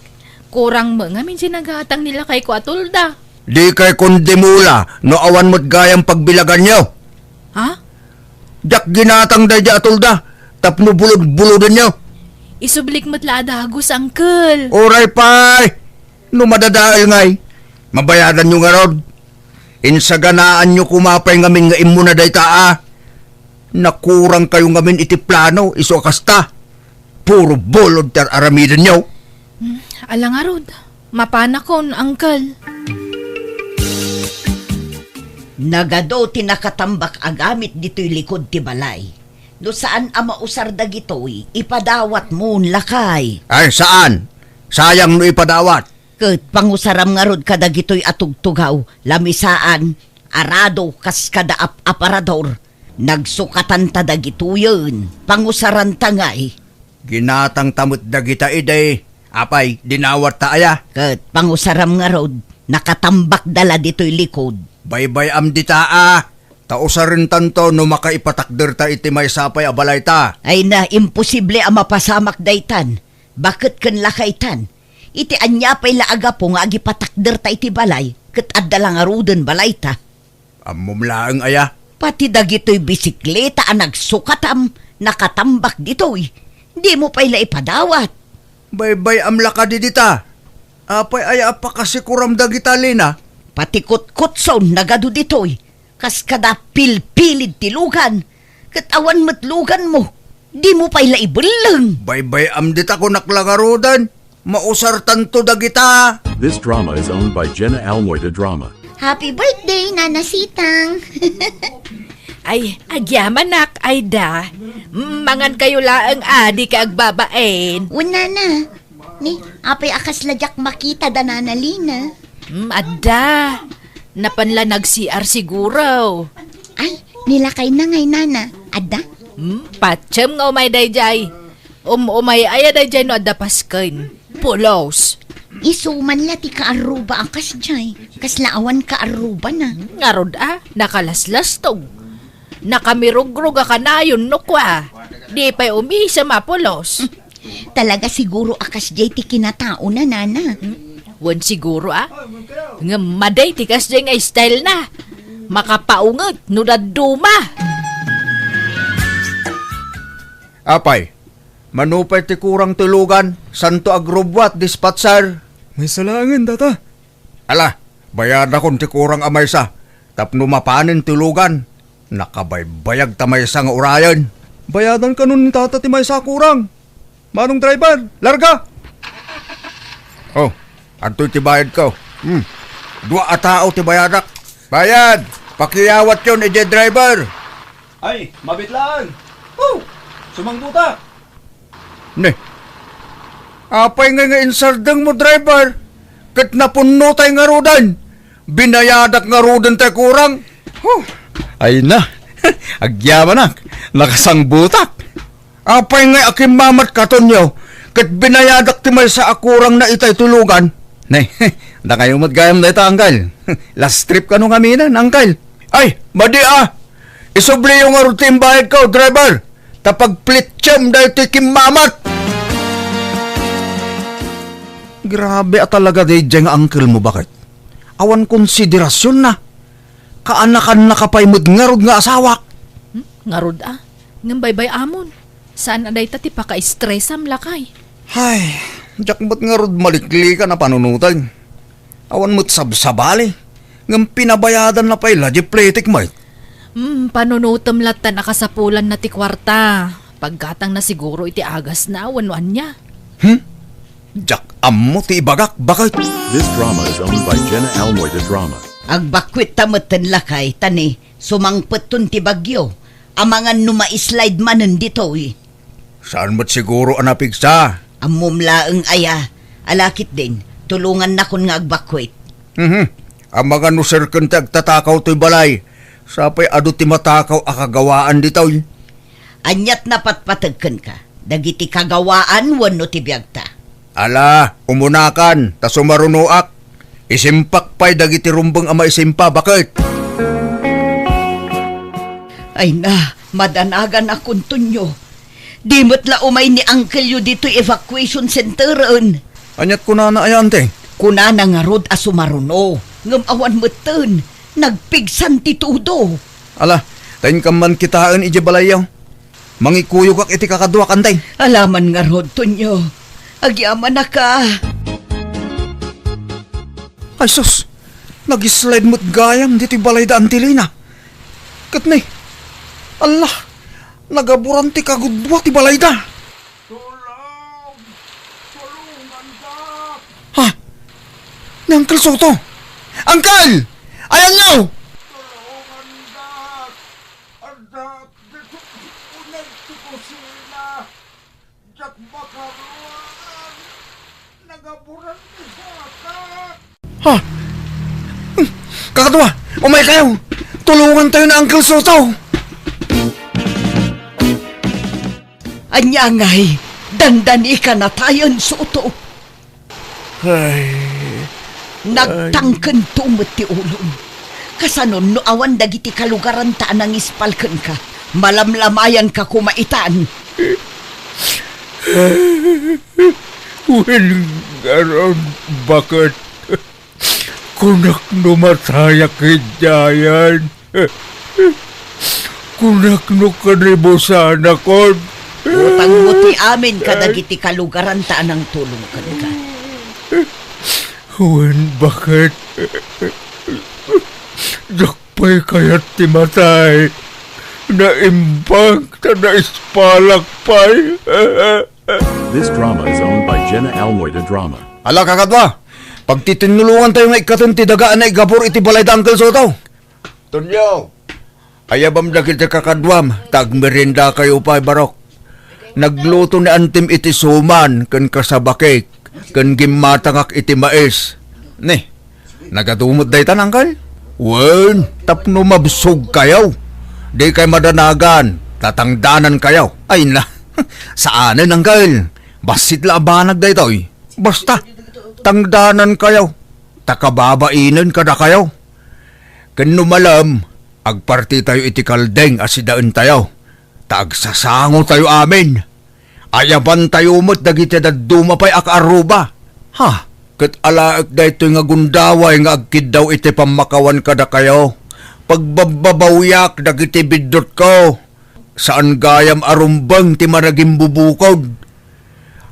kurang met ngamin ti nagatang ni lakayko a tolda. Dikay kondimula no awan met gayam pagbilaganyo. Ha? Diak ginatang daydi a tolda tapno bulod-bulodenyo. Isublik met la a dagus, Uncle. Uray pay! No madadael ngay, mabayadanyo ngarud. Insaganaanyo koma pay ngamin nga immuna dayta a. Nakurang kayo ngamin iti plano, isu a kasta. Puro bulod ti ar-aramidenyo. Hmm, ala ngarud, mapanakon, Uncle. Nagadu ti nakatambak a gamit ditoy likud ti balay. No saan a mausar dagitoy, ipadawatmon, lakay. Ay, saan? Sayang no ipadawat. Ket pangusaram ngarud kadagitoy a tugtugaw, lamisaan, arado, kas kada ap-aparador. Nagsukatanta dagitoyen, pangusaranta ngay. Ginatangta met dagita idi, apay, dinawatta aya? Ket pangusaram ngarud, nakatambakda la ditoy likud. Baybay-am dita a, ta usarentanto no makaipatakderta iti maysa pay a balayta. Ay na, imposible a mapasamak daytan. Baket ken lakaytan. Iti ania pay la a gapu nga agipatakderta iti balay, ket adda la ngaruden balayta. Ammom laeng aya? Pati dagitoy bisikleta a nagsukatam, nakatambak ditoy. Dimo pay la ipadawat. Baybay-am la kadi dita? Apay aya a pakasikuram dagita, Lina? Pati kutkutson nagadu ditoy. Kas kada pilpilid ti lugan. Ket awan met luganmo. Dimo pay la ibelleng. Baybay-am dita kunak la ngaruden. Mausartanto dagita. This drama is owned by Jenna Almoy de Drama. Happy birthday, Nana Sitang! Ay, agyamanak, ay da. Mm, mangan kayo laeng a, di ka agbabain. Wen, Nana. Ni, apay a kasla diak makita da Nana Lina? Mm, adda. Napan la nag-C R siguro. Ay, nilakay na ngay, Nana. Adda? Mm, patiem nga umay daydiay. Um, umay aya daydiay no adda pasken. Pulos. Isu man la ti kaarruba a kasdiay. Kasla awan kaarrubana. Ngarud a, nakalaslastog. Nakamirugrog a kanayon no kua. Di pay umisem a pulos. Talaga siguro a kasdiay ti kinataona, Nana. Wen siguro a. Ngem madi ti kasdiay nga style na. Makapaunget no dadduma. Apay, mano pay ti kurang ti lugan, santo agrubbuat, dispatcher? Maysa laengen, Tata. Ala, bayadakon ti kurang a maysa, tapno mapanen ti lugan. Nakabaybayag ta maysa nga urayen. Bayadan kanon ni Tata ti maysa a kurang. Manong driver, larga! Oh, adtoy ti bayadko. Hmm. Dua a tao ti bayadak. Bayad! Pakiyawatyon idiay driver! Ay, mabitlaan! Oh! Sumangbutak! Ne. Apay ngay nga insardengmo, driver? Ket napunnotay ngaruden. Binayadak ngaruden tay kurang. Huh. Ay na. Agyamanak. Nakasangbutak. Apay ngay a kimmamat katonyo? Ket binayadak ti maysa a kurang na itay ti lugan. Ne, dakayo met gayam dayta, Uncle. Last trip kano ngaminen, Uncle? Ay, madi a! Isubliyo ngarud ti imbayadko, driver, ta pagplitsem daytoy kimmamat! Grabe a talaga daydiay nga uncle mo, baket? Awan konsiderasyon na. Kaanakanna ka pay met ngarud nga asawak. Hmm? Ngarud a? Ngem baybay-amon. Saan a dayta ti pakaistresam, lakay? Ay, diak met ngarud maliklikan a panunoten. Awan met sabsabali. Ngem pinabayadanna pay la di pletik met. Hmm, panunotem lattan a kasapulanna ti kuarta. Paggatangna siguro iti agasna wenno ania. Hmm? Diak ammo ti ibagak, baket. This drama is owned by Jenna Almoy de Drama. Agbakkuetta metten, lakay, ta ni, sumangpetton ti bagyo. Amangan no ma-slide manen ditoy. Saan met siguro a napigsa? Ammom laeng aya. Ala ketdin, tulongannakon nga agbakkuet. Mhm. Amangan no serken ti agtatakaw toy balay. Sapay adu ti matakaw a kagawaan ditoy. Aniat napatpateg kenka, dagiti kagawaan wenno ti biagta? Ala, umunakan, ta sumarunoak. Isimpak pay dagiti rumbeng a maisimpa, baket. Ay na, madanaganakon, Tonyo. Di met la umay ni Uncle-yo ditoy evacuation centeren. Aniat kunana aya, ante? Kunana ngarud a sumaruno, ngem awan metten, nagpigsan ti todo. Ala, ta inka man kitaen idiay balayyo. Mangikuyogak iti kakaduak, ante. Ala man ngarud, Tonyo. Agyamanaka. Ay sus, nag-slide met gayam ditoy balayda, Auntie Lina. Ket ni, ala, nagaburan ti kagudua ti balayda. Tulong! Tulonganda! Ha? Ni Uncle Soto? Uncle! Ayanyo! Tulonganda! Adda dito uneg ti kusina. Diak makaruar. Nagaburan ti sakak. Ha? Kakadua, umaykayo! Tulongantayo ni Uncle Soto! Ania ngay, dandanika natayen, Soto? Ay. Nagtangkento met ti ulom. Kasano no awan dagiti kalugaranta a nangispal kenka? Malamlamayanka koma itan. Wen ngarud, baket. Kunak no matayak idiayen. Kunak no karibusanakon. Utangmo ti amin kadagiti kalugaranta a nangtulong kenka. Wen, baket. Diak pay kayat ti matay. Naimbag ta naispalak pay. This drama is owned by Jenna Almoy de Drama. Ala, kakadua, pagtitinnulongantayo nga ikkaten ti daga a naigabur iti balay da Uncle Soto. Tonyo, ayabam dagiti kakaduam, ta agmeriendakayo pay, barok. Nagluto ni Antim iti suman ken kasabakek ken gimmatangak iti mais. Ni, nagadu met dayta, Uncle? Wen, tapno mabsogkayo. Dikay madanagan, tatangdanankayo. Ay na, saanen, Uncle. Bassit la a banag daytoy. Basta, tangdanankayo, ta kababainen kadakayo. Ken no malem, agpartitayo iti kaldeng a sidaentayo, ta agsasangotayo amin. Ayabantayo met dagiti dadduma pay a kaarruba. Ha? Ket alaek daytoy nga gundaway nga agkiddaw iti pammakawan kadakayo. Pagbabbabawiak dagiti biddutko. Saan gayam a rumbeng ti managimbubukod.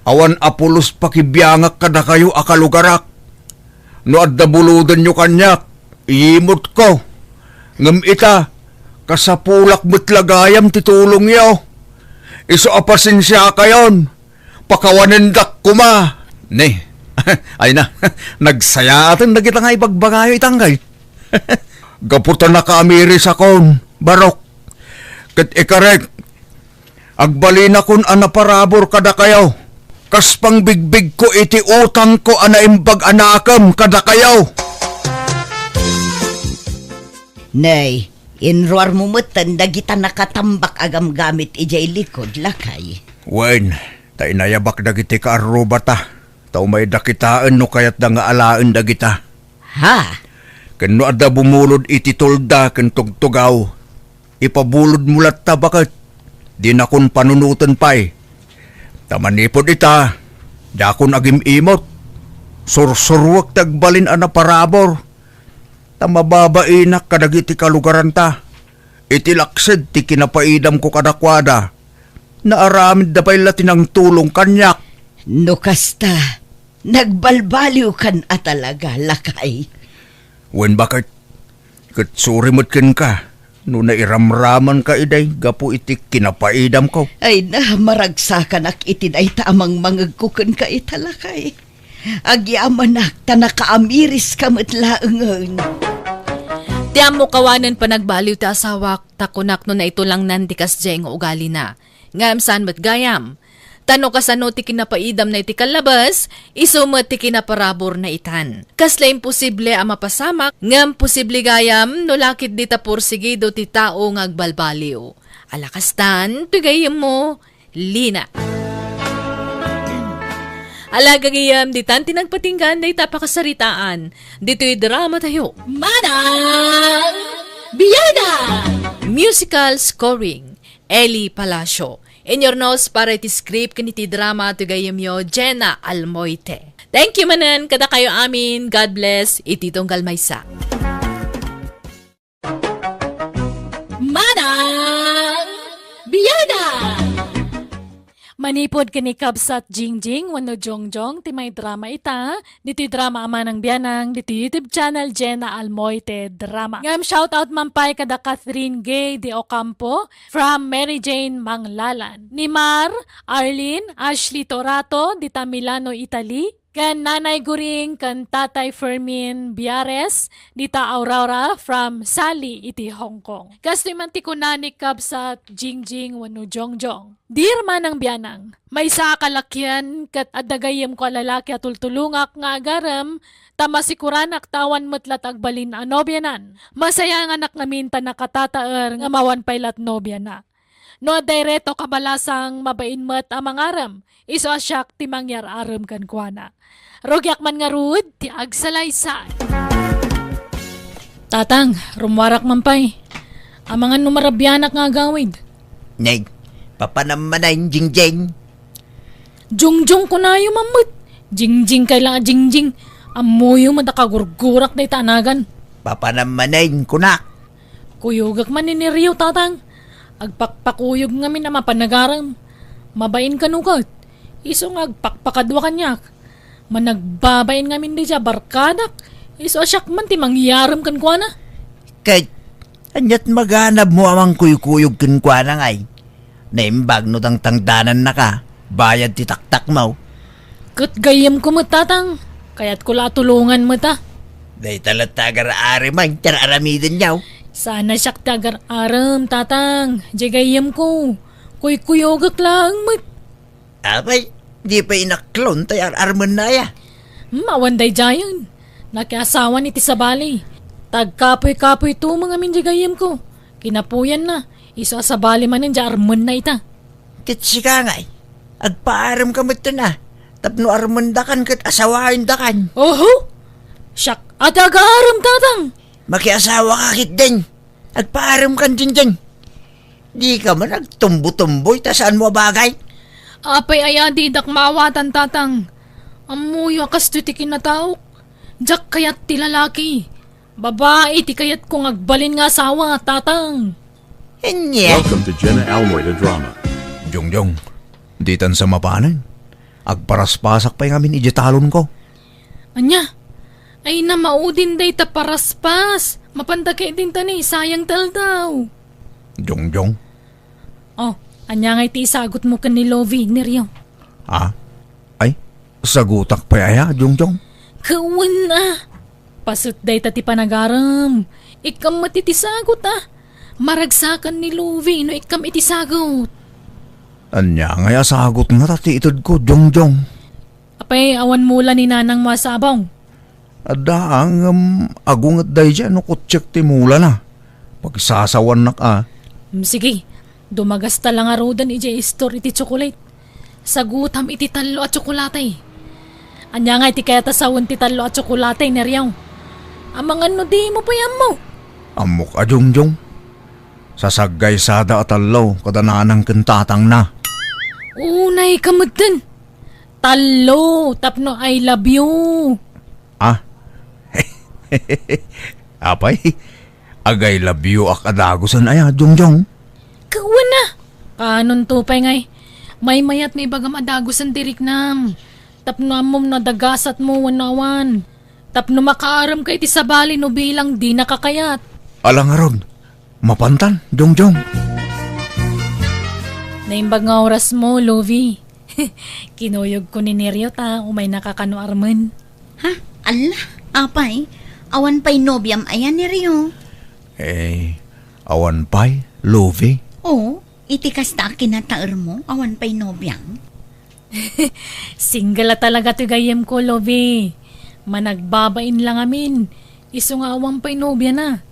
Awan a pulos pakibiangak kadakayo a kalugarak. No adda bulodenyo kaniak, iyimutko. Ngem ita, kasapulak met la gayam ti tulongyo. Isu a pasensiakayon, pakawanendak koma. Ni, ay na, nagsayaaten dagita nga ibagbagayo ita, Uncle. Gapu ta nakaamirisakon, barok. Ket ikarek, agbalinakon a naparabur kadakayo, kas pangbigbigko iti utangko a naimbag a nakem kadakayo. Nay, inruarmo metten dagita nakatambak a gamgamit idiay likod, lakay. Wen, ta inayabak dagiti kaarrubata, ta umayda kitaen no kayatda nga alaen dagita. Ha? Ken no adda bumulod iti tolda ken tugtugaw, ipabulodmo latta, baket. Dinakon panunoten pay. Ta manipud ita, diakon agim-imot. Sursuruek ti agbalin a naparabur. Ta mababainak kadagiti kalugaranta. Iti laksid ti kinapaidamko kadakuada, naaramidda pay la ti nangtulong kaniak. No kasta, nagbalbaliwkan a talaga, lakay. Wen, baket, ket suri met kenka, No nairamramanka idiay gapu iti kinapaidamko. Ay na, maragsakanak iti dayta a mangmangegko kenka ita, lakay. Agyamanak ta nakaamiriska met laengen. Ti ammok awanen panagbaliw ti asawak, ta kunak no naitulangnan ti kasdiay nga ugalina. Ngem saan met gayam. Ta no kasano ti kinapaidamna iti kallabes, isu met ti kinaparaburna itan. Kasla imposible a mapasamak, ngem posible gayam no la ketdi ta porsigido ti tao nga agbalbaliw. Ala kastan, ti gayyemmo, Lina. Ala gagayam, ditan ti nagpatinggan dayta a pakasaritaan ditoy drama tayo. Manang Biana! Musical scoring, Eli Palacio. Inyurnos para iti script ken iti drama ti gayyemyo, Jenna Almoite. Thank you manen kadakayo amin. God bless iti tunggal maysa. Manang Biana! Manipud ken ni Kabsat Jingjing wenno Jongjong ti maidrama ita, ditoy drama a Manang Bianang, ditoy YouTube channel Jenna Almoite Drama. Ngem shoutout man pay kada Catherine Gay de Ocampo from Mary Jane Manglalan, ni Mar, Arlene, Ashley Torato, dita Milano, Italy, ken Nanay Guring ken Tatay Fermin Biares, dita Aurora from Sali iti Hong Kong. Kastoy man ti kuna ni Kabsat Jingjing wenno Jongjong. Dear Manang Bianang, maysa a kalakian ket adda gayyemko a lalaki a tultulongak nga agarem, ta masikuranak ta awan met lat agbalin a nobianan. Masayanganak ngamin ta nakatataer nga mawan pay lat nobiana. No adda reto kabalasang mabain met a mangarem, isu a siak ti mangyar-arem kenkuana. Rugiak man ngarud ti agsalaysay. Tatang, rummuarak man pay. Amangan no marabianak nga agawid. Neg, papanam manen, Jingjing. Jongjong kunayo man met. Jingjing kay la a Jingjing. Ammoyo met a kagurgurak dayta a nagan. Papanam manen, kunak. Kuyogek man ni Nerio, Tatang. Agpakpakuyog ngamin a mapan agarem. Mabain kano ket. Isu nga agpakpakadua kaniak. Managbabain ngamin daydiay a barkadak. Isu a siak man ti mangyarem kenkuana. Ket, aniat maganabmo a mangkuykuyog kenkuana ngay? Naimbag no tangtangdanannaka, bayad ti taktakmo. Ket gayyemko met, Tatang. Kayatko la a tulongan met a. Dayta latta agar-arem ti ar-aramidenyo. Saan a siak ti agar-arem, Tatang. Diay gayyemko. Kuykuyogek laeng met. Apay, di pay inaklon tay ar-armenna aya? Hmm, awan daydiayen. Nakiasawan iti sabali. Tagkapuy-kapuy tumeng amin diay gayyemko. Kinapuyanna. Isu a sabali manen diay armenna ita. Ket sika ngay, agpaaremka metten a, tapno armendakan ket asawaendakan. Oho! Siak a ti agarem, Tatang! Makiasawaka ketdin. Agpaaremkan diay. Dika man agtumbo-tumboy ta saanmo a bagay. Apay aya didak maawatan, Tatang? Ammoyo a kastoy ti kinataok. Diak kayat ti lalaki. Babai ti kayatko nga agbalin nga asawa, Tatang. Ania? Welcome to Jenna Almoy, the drama. Jongjong, ditan sa mapanen. Agparaspasak pay ngamin idiay talonko. Ania? Ay, na maudin dayta paraspas. Mapanta ketdin ta ni, sayang ti aldaw. Jongjong. Oh, ania ngay ti isagutmo ken ni Lovie, Nerio? Ah? Ay, sagutak pay aya, Jongjong? Kawen a. Paset dayta ti panagarem. Ikkam met iti sagut a. Maragsakan ni Lovie no ikkam iti sagut. Ania ngay a sagutna ta ti itedko, Jongjong? Apay, awan mula ni nanangmo a sabong? Adda, ngem agunget daydiay no kutsiek ti mulana. Pagsasawannak a. Mm, sige, dumagasta la ngaruden idiay store iti tsokolate. Sagutam iti tallo a tsokolate. Ania ngay ti kayat a sawen ti tallo a tsokolate, Nerio? Amangan no dimo pay ammo. Ammok a, Jongjong. Sasaggaysada a tallo kada nanang ken tatangna. Unay ka metten. Tallo, tapno I love you. Ah? Apay, ag-I love you ak a dagusen aya, Jongjong? Kawen a! Kanonto pay ngay, maymayat nga ibagam a dagusen ti riknam. Tapno ammom no adda gasatmo wenno awan. Tapno makaaremka iti sabali no bilang dinaka kayat. Ala ngarud, Mapantan, Jongjong. Naimbag nga orasmo, Lovi. Kinuyogko ni Nerio ta umaynaka kano armen. Ha? Alla, apay, awan pay nobiam aya, Nerio? Eh, awan pay, Lovi? Oo, iti kasta a kinataermo, awan pay nobiam? Single a talaga ti gayyemko, Lovi. Managbabain la ngamin, isu nga awan pay nobiana.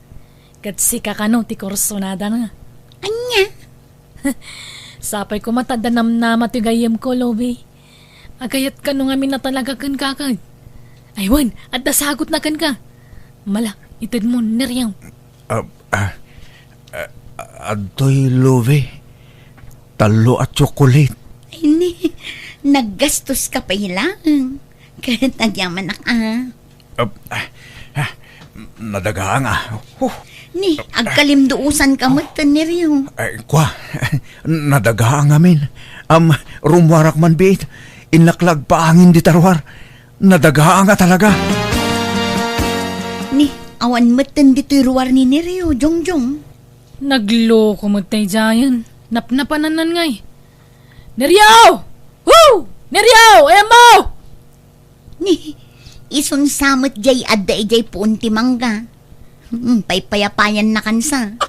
Ket sika kano ti kursunadana. Ania? Sapay koma ta adda namnama ti gayyemko, Lovi. Agayat kano ngamin a talaga kenka ket. Ay wen, adda sagutna kenka. Mala, itedmo, Nerio. Ah, ah, ah, adtoy, Lovi. Tallo a chocolate. Ay, ni, naggastoska pay laeng. Ket agyamanak a. Ah, ah, ah, nadagaang a. Huh. Ni, agkalimduosanka met ken Nerio. Ay, kua, nadagaang amin. Am, rummuarak man biit. Innak la agpaangin dita ruar. Nadagaang a talaga. Ni, awan metten ditoy ruar ni Nerio, Jongjong. Nagloko met daydiayen. Napnapanannan ngay. Nerio! Woo! Nerio! Ayanmo! Ni, isun sa met jay adda idiay puon ti mangga. Hmm, paypayapayanna kansa.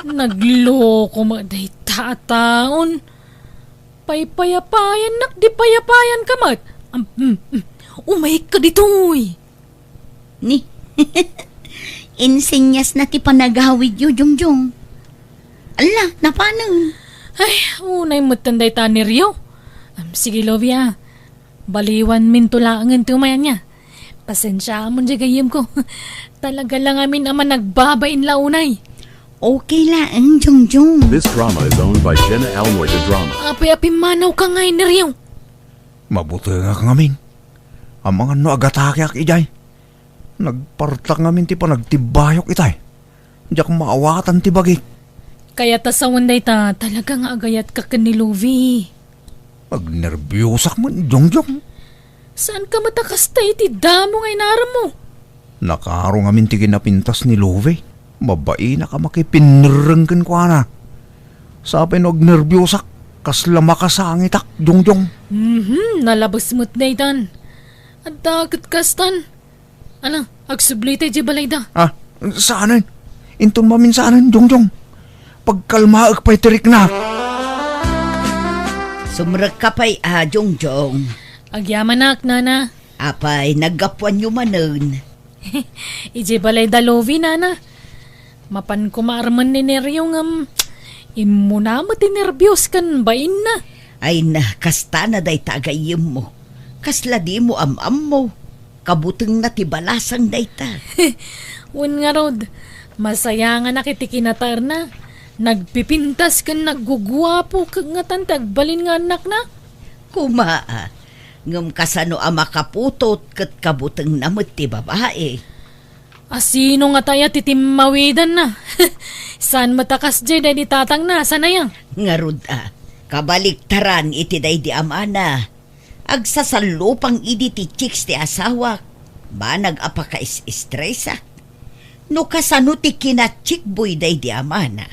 Nagloko met dayta a taon. Paypayapayannak di payapayanka met. Am, mm, mm. Umayka ditoy. Ni, insenyasna ti panagawidyo, Jongjong. Alla, napanen. Ay, unay metten dayta, Nerio. Am, sige, Lovi a. Baliwanminto laengen ti umayan niya. Pasensiaamon diay gayyemko. Talaga la ngamin a managbabain la unay. Okay laeng, Jongjong. This drama is owned by Jenna Almoy de Drama. Apay a pimmanawka ngay, Nerio? Mabutengak ngamin. Amangan no agatakeak idiay. Nagpartak ngamin ti panagtibbayok itay. Diak maawatan ti bagik. Kayat a sawen dayta, talaga nga agayatka ken ni Lovi. Agnerbiosak met, Jongjong. Saanka met a kasta iti damo nga inarammo? Nakaro ngamin ti kinapintas ni Lovi. Mabainak a makipinnerreng kenkuana. Sapay no agnerbiosak, kasla makasangitak, Jongjong. Mhm, nalabes met daytan. Adda ket kastan. Ala, agsubli tay diay balayda. Ah, saanen? Inton maminsanen, Jongjong. Pagkalmaek pay ti riknak. Sumrekka pay a, Jongjong. Agyamanak, nana. Apay, naggapuanyo manen. Idiay balayda, Lovi, nana. Mapan koma armen ni Nerio ngem immuna met ti nerbios ken bainna. Ay na, kastana dayta a gayyemmo. Kasla dimo am-ammo. Kabutengna ti balasang dayta. Wen ngarud, masayanganak iti kinataerna. Nagpipintas ken nagguguapo ket ngatan ti agbalin nga annakna. Koma, a, ngem kasano a makaputot ket kabutengna met ti babai? A, sino ngata aya ti timmawidanna? Saan met a kasdiay daydi tatangna, saan aya? Ngarud a, kabaliktaran iti daydi amana. Agsasallupang idi ti chicks ti asawak. Banag a pakaes-estresak. No kasano ti kinachickboy daydi amana,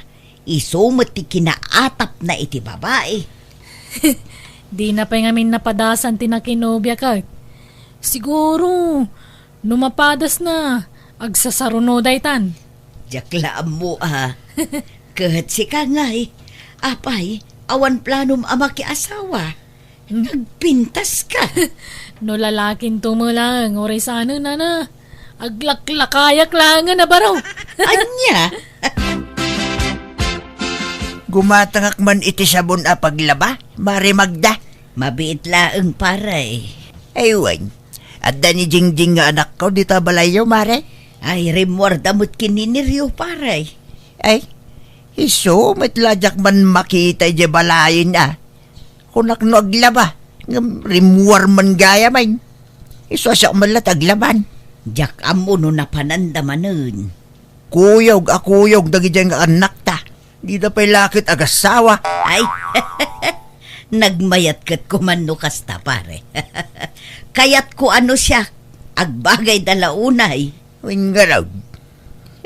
isu met ti kinaatapna iti babai. Dina pay ngamin napadasan ti nakinobia ket. Siguro, no mapadasna, agsasaruno daytan. Diak la ammo a. Ket sika ngay, apay, awan planom a makiasawa? Nagpintaska. No lalakinto met laeng, uray saanen, nana. Aglaklakayak laengen a baro. Ania? Gumatangak man iti sabon a paglaba, Mare Magda. Mabiit laeng, pare. Ay, wen. Adda ni Jingjing nga anakko dita balayyo, Mare? Ay, rimmuarda met ken ni Nerio, pare. Ay, isu met la diak man makita idiay balayen a. Kunak no aglaba, ngem rimmuar man gayam. Isu a siak met la ti aglaban. Diak ammo no napananda manen. Kuyog a kuyog dagidiay nga annakta. Dida pay la ket agassawa. Ay, nagmayat ket kuman no kasta, pare. Kayatko a no siak, agbagayda la unay. Wen ngarud,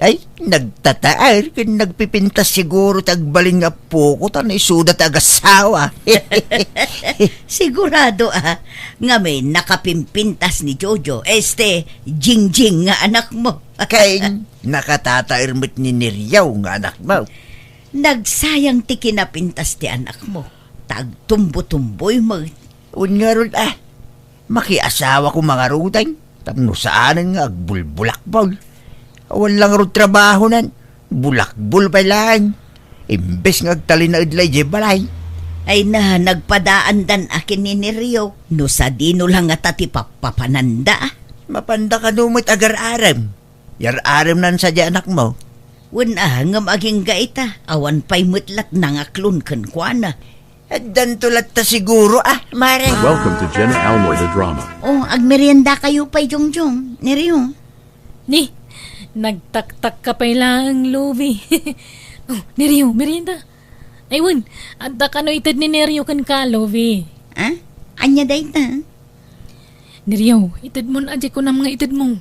Ay, nagtataer ken nagpipintas siguro ti agbalin nga appoko ta naisuda ti agasawa. Sigurado a, ngamin nakapimpintas ni Jojo, este, Jingjing nga anakmo. Ken nakatataer met ni Neriaw nga anakmo. Nagsayang ti kinapintas ti anakmo, ta agtumbotumboy met. Wen ngarud a, makiasawa koma ngaruden, tapno saanen nga agbulbulakbol. Awan la ngarud trabahonan, bulakbol pay laeng. Imbes nga agtalinaed la idiay balay. Ay na, nagpadaandan a ken ni Nerio, no sadino la ngata ti pappapananda. Mapanda kano met agar-arem. Yar-aremnan sadiay anakmo. Wen a, ngem agingga ita, awan pay met lat nangaklon kenkuana. Addanto latta siguro a, mare. Welcome to Jenna Almoy the Drama. Oh, agmerienda kayo pay, Jongjong. Nerio. Ni, nagtaktak ka pay laeng, Lovi. Oh, Nerio, merienda. Ay, wen, adda kano ited ni Nerio kenka, Lovi. Ah? Ania dayta? Nerio, itedmon a di kunam nga itedmo.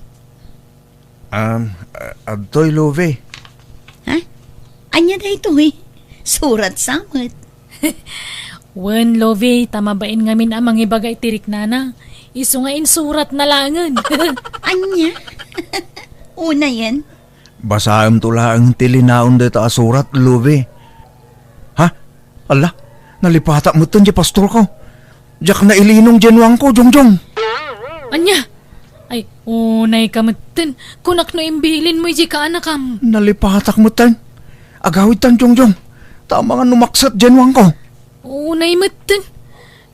Um, a-, adtoy, Lovi. Ha? Ania daytoy? Surat sa met. Wen, Lovi, ta mabain ngamin a mangibaga iti riknana. Isu nga insuratna laengen. Ania? Unayen? Basaemto laeng ti linaon dayta a surat, Lovi. Ha? Ala, nalipatak metten ti pastorko. Diak nailinong diay nuangko, Jongjong. Ania? Ay, unay ka metten. Kunak no imbilinmo idiay kaanakam. Nalipatak metten. Agawidtan, Jongjong. Ta amangan no makset diay nuangko. Unay metten.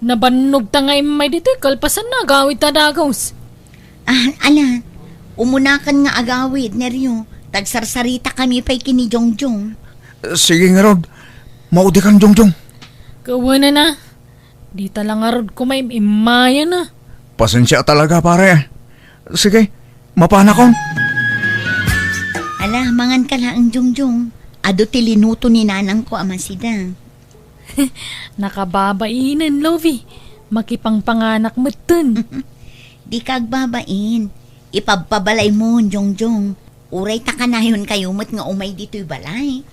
Nabannogta nga immay ditoy kalpasanna agawidta dagus. Ah, ala, umunakan nga agawid, Nerio. Tagsarsaritakami pay ken ni Jongjong. Sige ngarud. Maudikan, Jongjong. Kawanan a. Dita la ngarud koma im-immayan a. Pasensia talaga, pare. Sige, mapanakon. Ala, mangan ka laeng, Jongjong. Adu ti linuto ni nanangko a masida. Nakababainen, Lovi. Makipangpanganak metten. Dika agbabain. Ipabpabalaymo, Jongjong. Uray ta kanayon kayo met nga umay ditoy balay.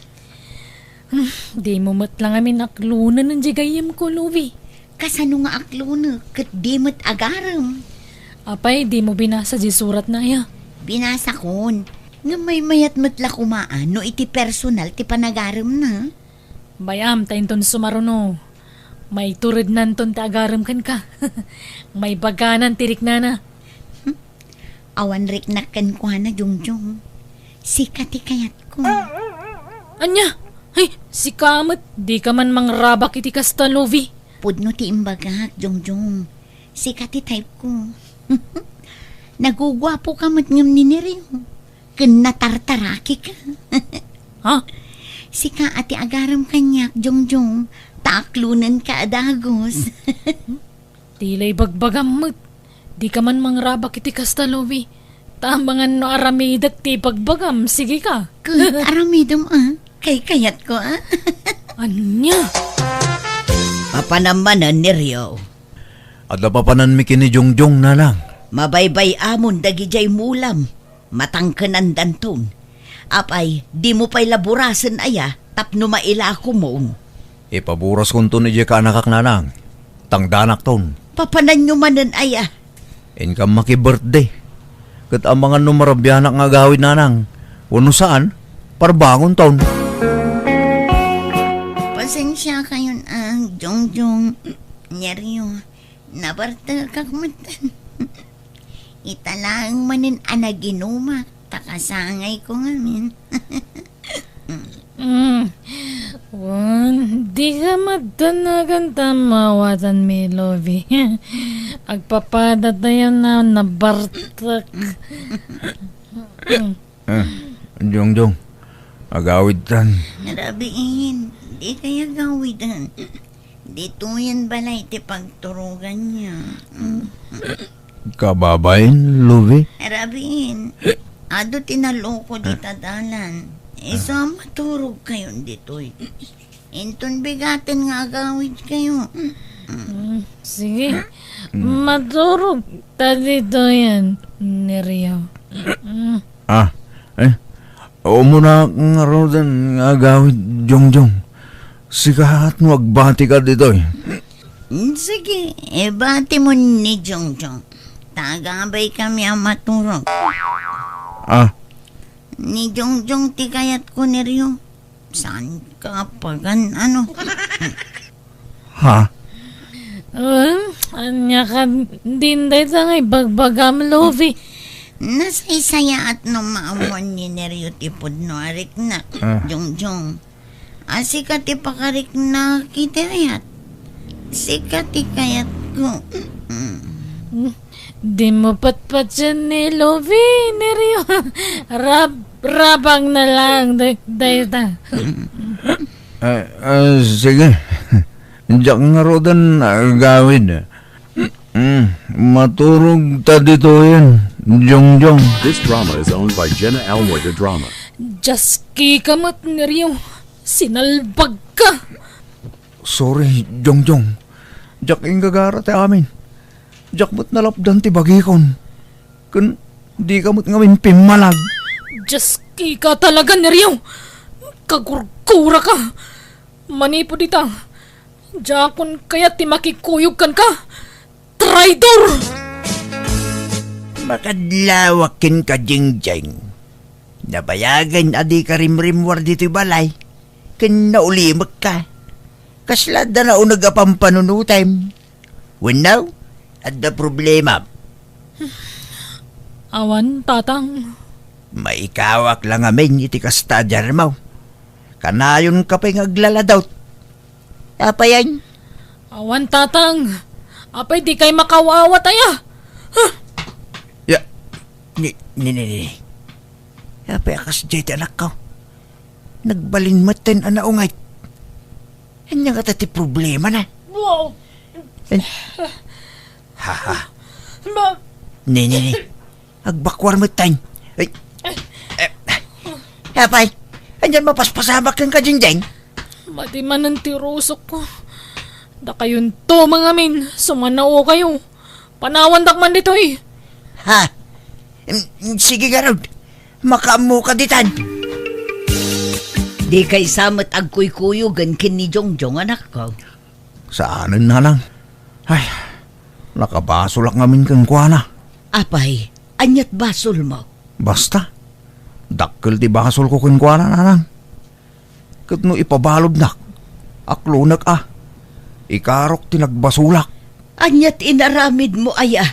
Hmm, dimo met la ngamin aklonen diay gayyemko, Lovi. Kasano nga aklonek ket di met agarem? Apay, dimo binasa diay suratna aya? Binasakon. Ngem maymayat met la koma a no iti personal ti panagaremna. Bay-am ta inton sumaruno, maiturednanton ti agarem kenka. Maibaganan ti riknana. Hmm? Awan riknak kenkuana, Jongjong. Sika ti kayatko. Ania? Ay, sika met, dika man mangrabak iti kasta, Lovi. Pudno ti imbagak, Jongjong. Sika ti type-ko. Naguguapoka met ngem ni Nerio. Ken natartarakika. Ha? Sika a ti agarem kaniak, Jongjong, ta aklonenka a dagus. Ti la ibagbagam met. Dika man mangrabak iti kasta, Lovi. Ta amangan no aramidek ti ibagbagam, sige ka. Ket aramidem a, kaykayatko a. Ania? Papanam manen, Nerio. Adda papananmi ken ni Jongjong, nanang. Mabaybay-amon dagidiay mulam. Matangkenandanton. Apay, dimo pay la burasen aya tapno mailakomon? Ipaburaskonton idiay kaanakak, nanang. Tangdanakton. Papananyo manen aya? Inkam maki-birthday. Ket amangan no marabianak nga agawid, nanang. Wenno saan, parbangonton. Pasensiakayon a, Jongjong, Nerio. Nabartekak met. Ita laeng manen a naginumak, ta kasangayko ngamin. Mm. Wen, dika madanagan ta mawatanmi, Lovi. Agpapadatayon a nabartek. Mm. Ah, Jongjong, agawidtan. Rabiin, dikay agawiden. Ditoyen balay ti pagturoganyo. Kababain, Lovi? Rabiin, adu ti naloko dita dalan. Isu a maturogkayon ditoy. Inton bigaten nga agawidkayo. Mm, sige. Mm. Maturog ta ditoyen, Nerio. Mm. Ah, eh, Umuna ngaruden nga agawid, Jongjong. Sika no agbatika ditoy. Sige, ibati mo ni Jongjong. Tagabay kami a maturog. Ah? Ni Jongjong ti kayatko, Nerio. Saan ka pagan, ano? Ha? Um, ania ka, din dayta nga ibagbagam, Lovi? Nasaysayaat no maammoan ni Nerio ti pudno a riknak, Ah. Jongjong. A, sika ti pakariknak iti ayat. Sika ti kayatko. Mm. Hmm, di mo patpatien ni Lovi, Nerio. Rab-, rabang na lang, day-, dayta. Eh, eh, sige. Diak ngaruden agawid. Mm, maturog ta ditoyen, Jongjong. This drama is owned by Jenna Almoy de Drama. Dios, kika met, Nerio. Sinalbag ka. Sorry, Jongjong. Diak inggagara ti amin. Diak met nalapdan ti bagikon. Ken dika met ngamin pimmalag. Dios, kika talaga, Nerio. Kagurgura ka. Manipud ita, diakon kayat ti makikuyog kenka. Traidor! Makadlawak kenka, Jingjing. Nabayagen a dika rimrimmuar ditoy balay. Ken naulimekka. Kasla adda nauneg a pampanunotem. Wenno, adda problema? Awan, Tatang. Maikawak la ngamin iti kasta a diarmo. Kanayonka pay nga aglaladot. Apayen? Awan, Tatang. Apay, dikay makaawat, aya? Huh! Ya, ni, ni, ni, ni. Apay a kasdiay ti anakko? Nagbalin metten a naunget. Ania ngata ti problemana? Wow! Eh. Ha, ha. Ma- Ni, ni, ni. Agbakuar metten. Ay. Eh. Apay, anian mapaspasamak kenka, Jingjing? Madi manen ti rusokko. Dakayonto mangamin, sumanaokayo. Panawandak man ditoy. Ha? Mm, sige ngarud. Makaammoka ditan. Dika sa met agkuykuyogen ken ni Jongjong, anakko. Saanen, nanang. Ay, nakabasolak ngamin kenkuana. Apay, aniat basolmo? Basta, dakkel ti basolko kenkuana, nanang. Ket no ipabaludnak, aklonek a. Ikarok ti nagbasolak. Aniat inaramidmo aya?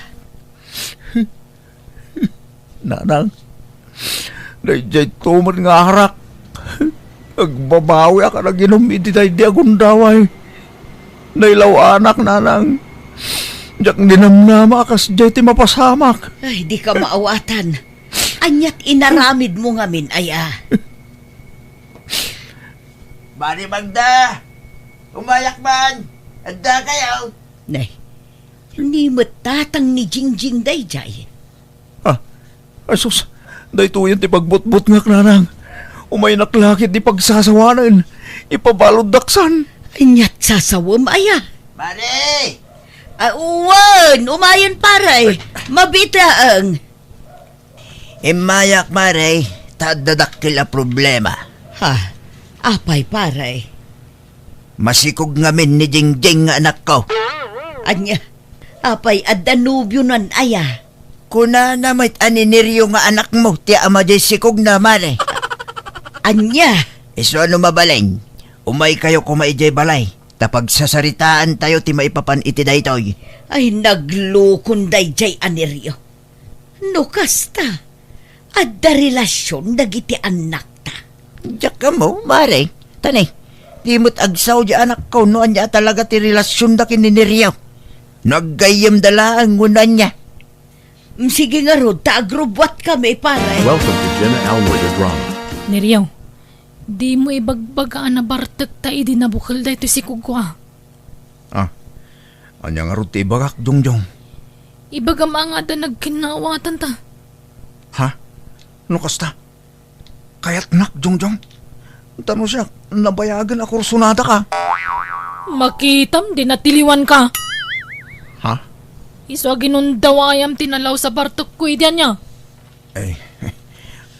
Nanang, daydiayto met nga arak. Agbabawiak a naginum iti daydi a gundaway. Nailawanak, nanang. Diak ninamnama a kasdiay ti mapasamak. Ay, dika maawatan. Aniat inaramidmo ngamin aya? Mari Magda! Umayak man! Addakayo! Nay, ni met tatang ni Jingjing daydiay. Ah, ay sus, daytoyen ti pagbutbutngak, nanang. Umaynak la ket ti pagsasawanen. Ipabaluddak san. Aniat sasawem aya? Mare! Ah, wen, umayen, pare. Ay. Mabiit laeng. Immayak, mare, ta adda dakkel a problema. Ha? Apay, pare? Masikog ngamin ni Jingjing nga anakko. Ania? Apay, adda nobionan aya? Kunana met a ni Nerio nga anakmo ti ama diay sikogna, mare. Ania? Isu a no mabalin, umaykayo koma idiay balay, ta pagsasaritaantayo ti maipapan iti daytoy. Ay, naglukon daydiay a Nerio. No kasta, adda relasion dagiti annakta. Diak ammo, mare. Ta ne, di met agsao di anakko no ania a talaga ti relasionda ken ni Nerio. No aggayyemda laeng wenno ania. Mm, sige ngarud, ta agrubbuatkami, pare. Welcome to Jenna Almoy the Drama. Nerio, dimo ibagbaga a nabartekta idi nabukel daytoy sikogko, a. Ah, ania ngarud ti ibagak, Jongjong? Ibagam a nga adda nagkinnaawatanta. Ha? No kasta? Kayatnak, Jongjong? Ta no siak, nabayagen a kursunadaka. Makitam, di natiliwanka. Ha? Isu a ginundawayam ti nalaus a bartekko idi ania. Ay,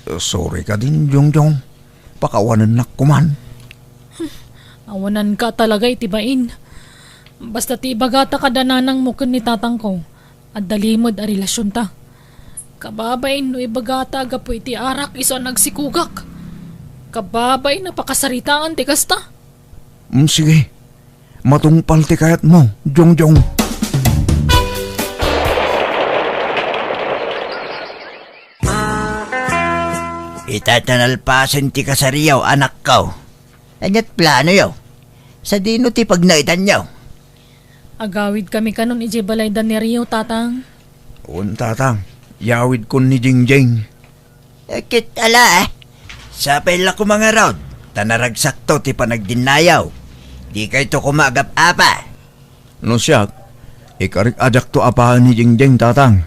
Sorry kadin, Jongjong. Pakawanennak koman. Awananka talaga iti bain. Basta ti ibagata kada nanangmo ken ni tatangko, adda limed a relasionta. Kababain no ibagata a gapu iti arak isu a nagsikugak. Kababain a pakasaritaan ti kasta. Mm, sige. Matungpal ti kayatmo, Jongjong. Ita ta nalpasen ti kasariyo, anakko. Ania't planoyo? Sadino ti pagnaetanyo? Agawidkami kanon idiay balayda ni Rio, Tatang. Wen, Tatang. Yawidkon ni Jingjing. Eh, ket ala, eh. Sapay la koma ngarud, ta naragsakto ti panagdinnayaw. Dikayto koma agap-apa. No siak, ikarik a diakto apaen ni Jingjing, Tatang.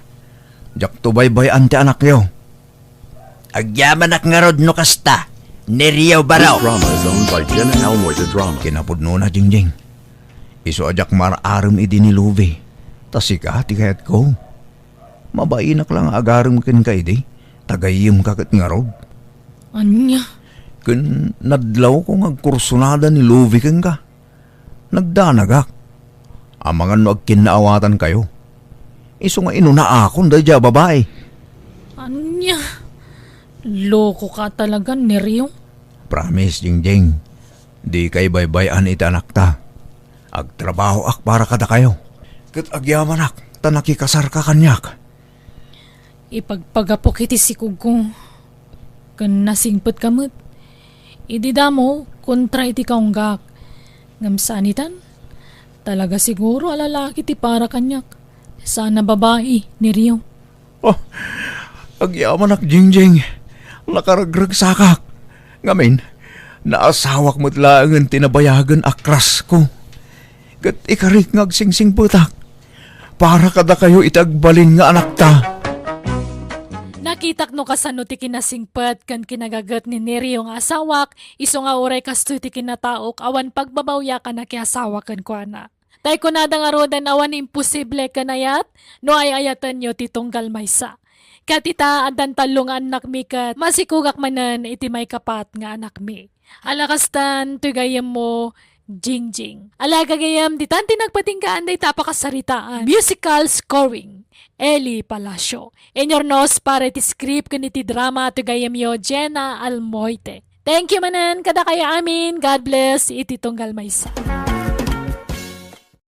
Diakto baybay-an ti anakyo. Agyamanak ngarud no kasta, ni Rio Baro. This drama is owned by Jenna Almoy the Drama. Kinapudnona, Jingjing. Isu a diak mar-arem idi ni Luby. Ta sika ti kayatko. Mabainak la nga agarem kenka idi. Ta gayyemka ket ngarud. Ania? Ken nadlawko nga agkursunada ni Luby kenka. Nagdanagak. Amangan no agkinnaawatankayo. Isu nga inunaakon daydiay a babai. Ania? Lokoka talaga, Nerio. Promise, Jingjing. Dikay baybay-an iti anakta. Agtrabahoak para kadakayo. Ket agyamanak ta nakikasarka kaniak. Ipagpagapok iti sikugko. Ken nasingpetka met. Idi damo, kontra iti kaunggak. Ngem sanitan, talaga siguro a lalaki ti para kaniak. Saan a babai, Nerio. Oh, agyamanak, Jingjing. Nakaragragsakak. Ngamin, naasawak met laengen ti nabayagen a crush ko. Ket ikarik nga agsingsingpetak. Para kadakayo iti agbalin nga anakta. Nakitak no kasano ti kinasingpet ken kinagaget ni Nerio nga asawak, isu nga uray kastoy ti kinataok awan pagbabawyak a nakiasawa kenkuana. Tay kunada ngaruden awan imposible ken ayat no ay-ayatenyo ti tunggal maysa. Ket ita, addan tallo nga annakmi ket masikugak manen iti maikapat nga anakmi. Ala kastan, toy gayyemmo, Jingjing. Ala gagayyem, ditan ti nagpatinggaan dayta a pakasaritaan. Musical scoring, Eli Palacio. Inyurnos para iti script ken iti drama, toy gayyemyo, Jenna Almoite. Thank you manen kadakayo amin. God bless iti tunggal maysa.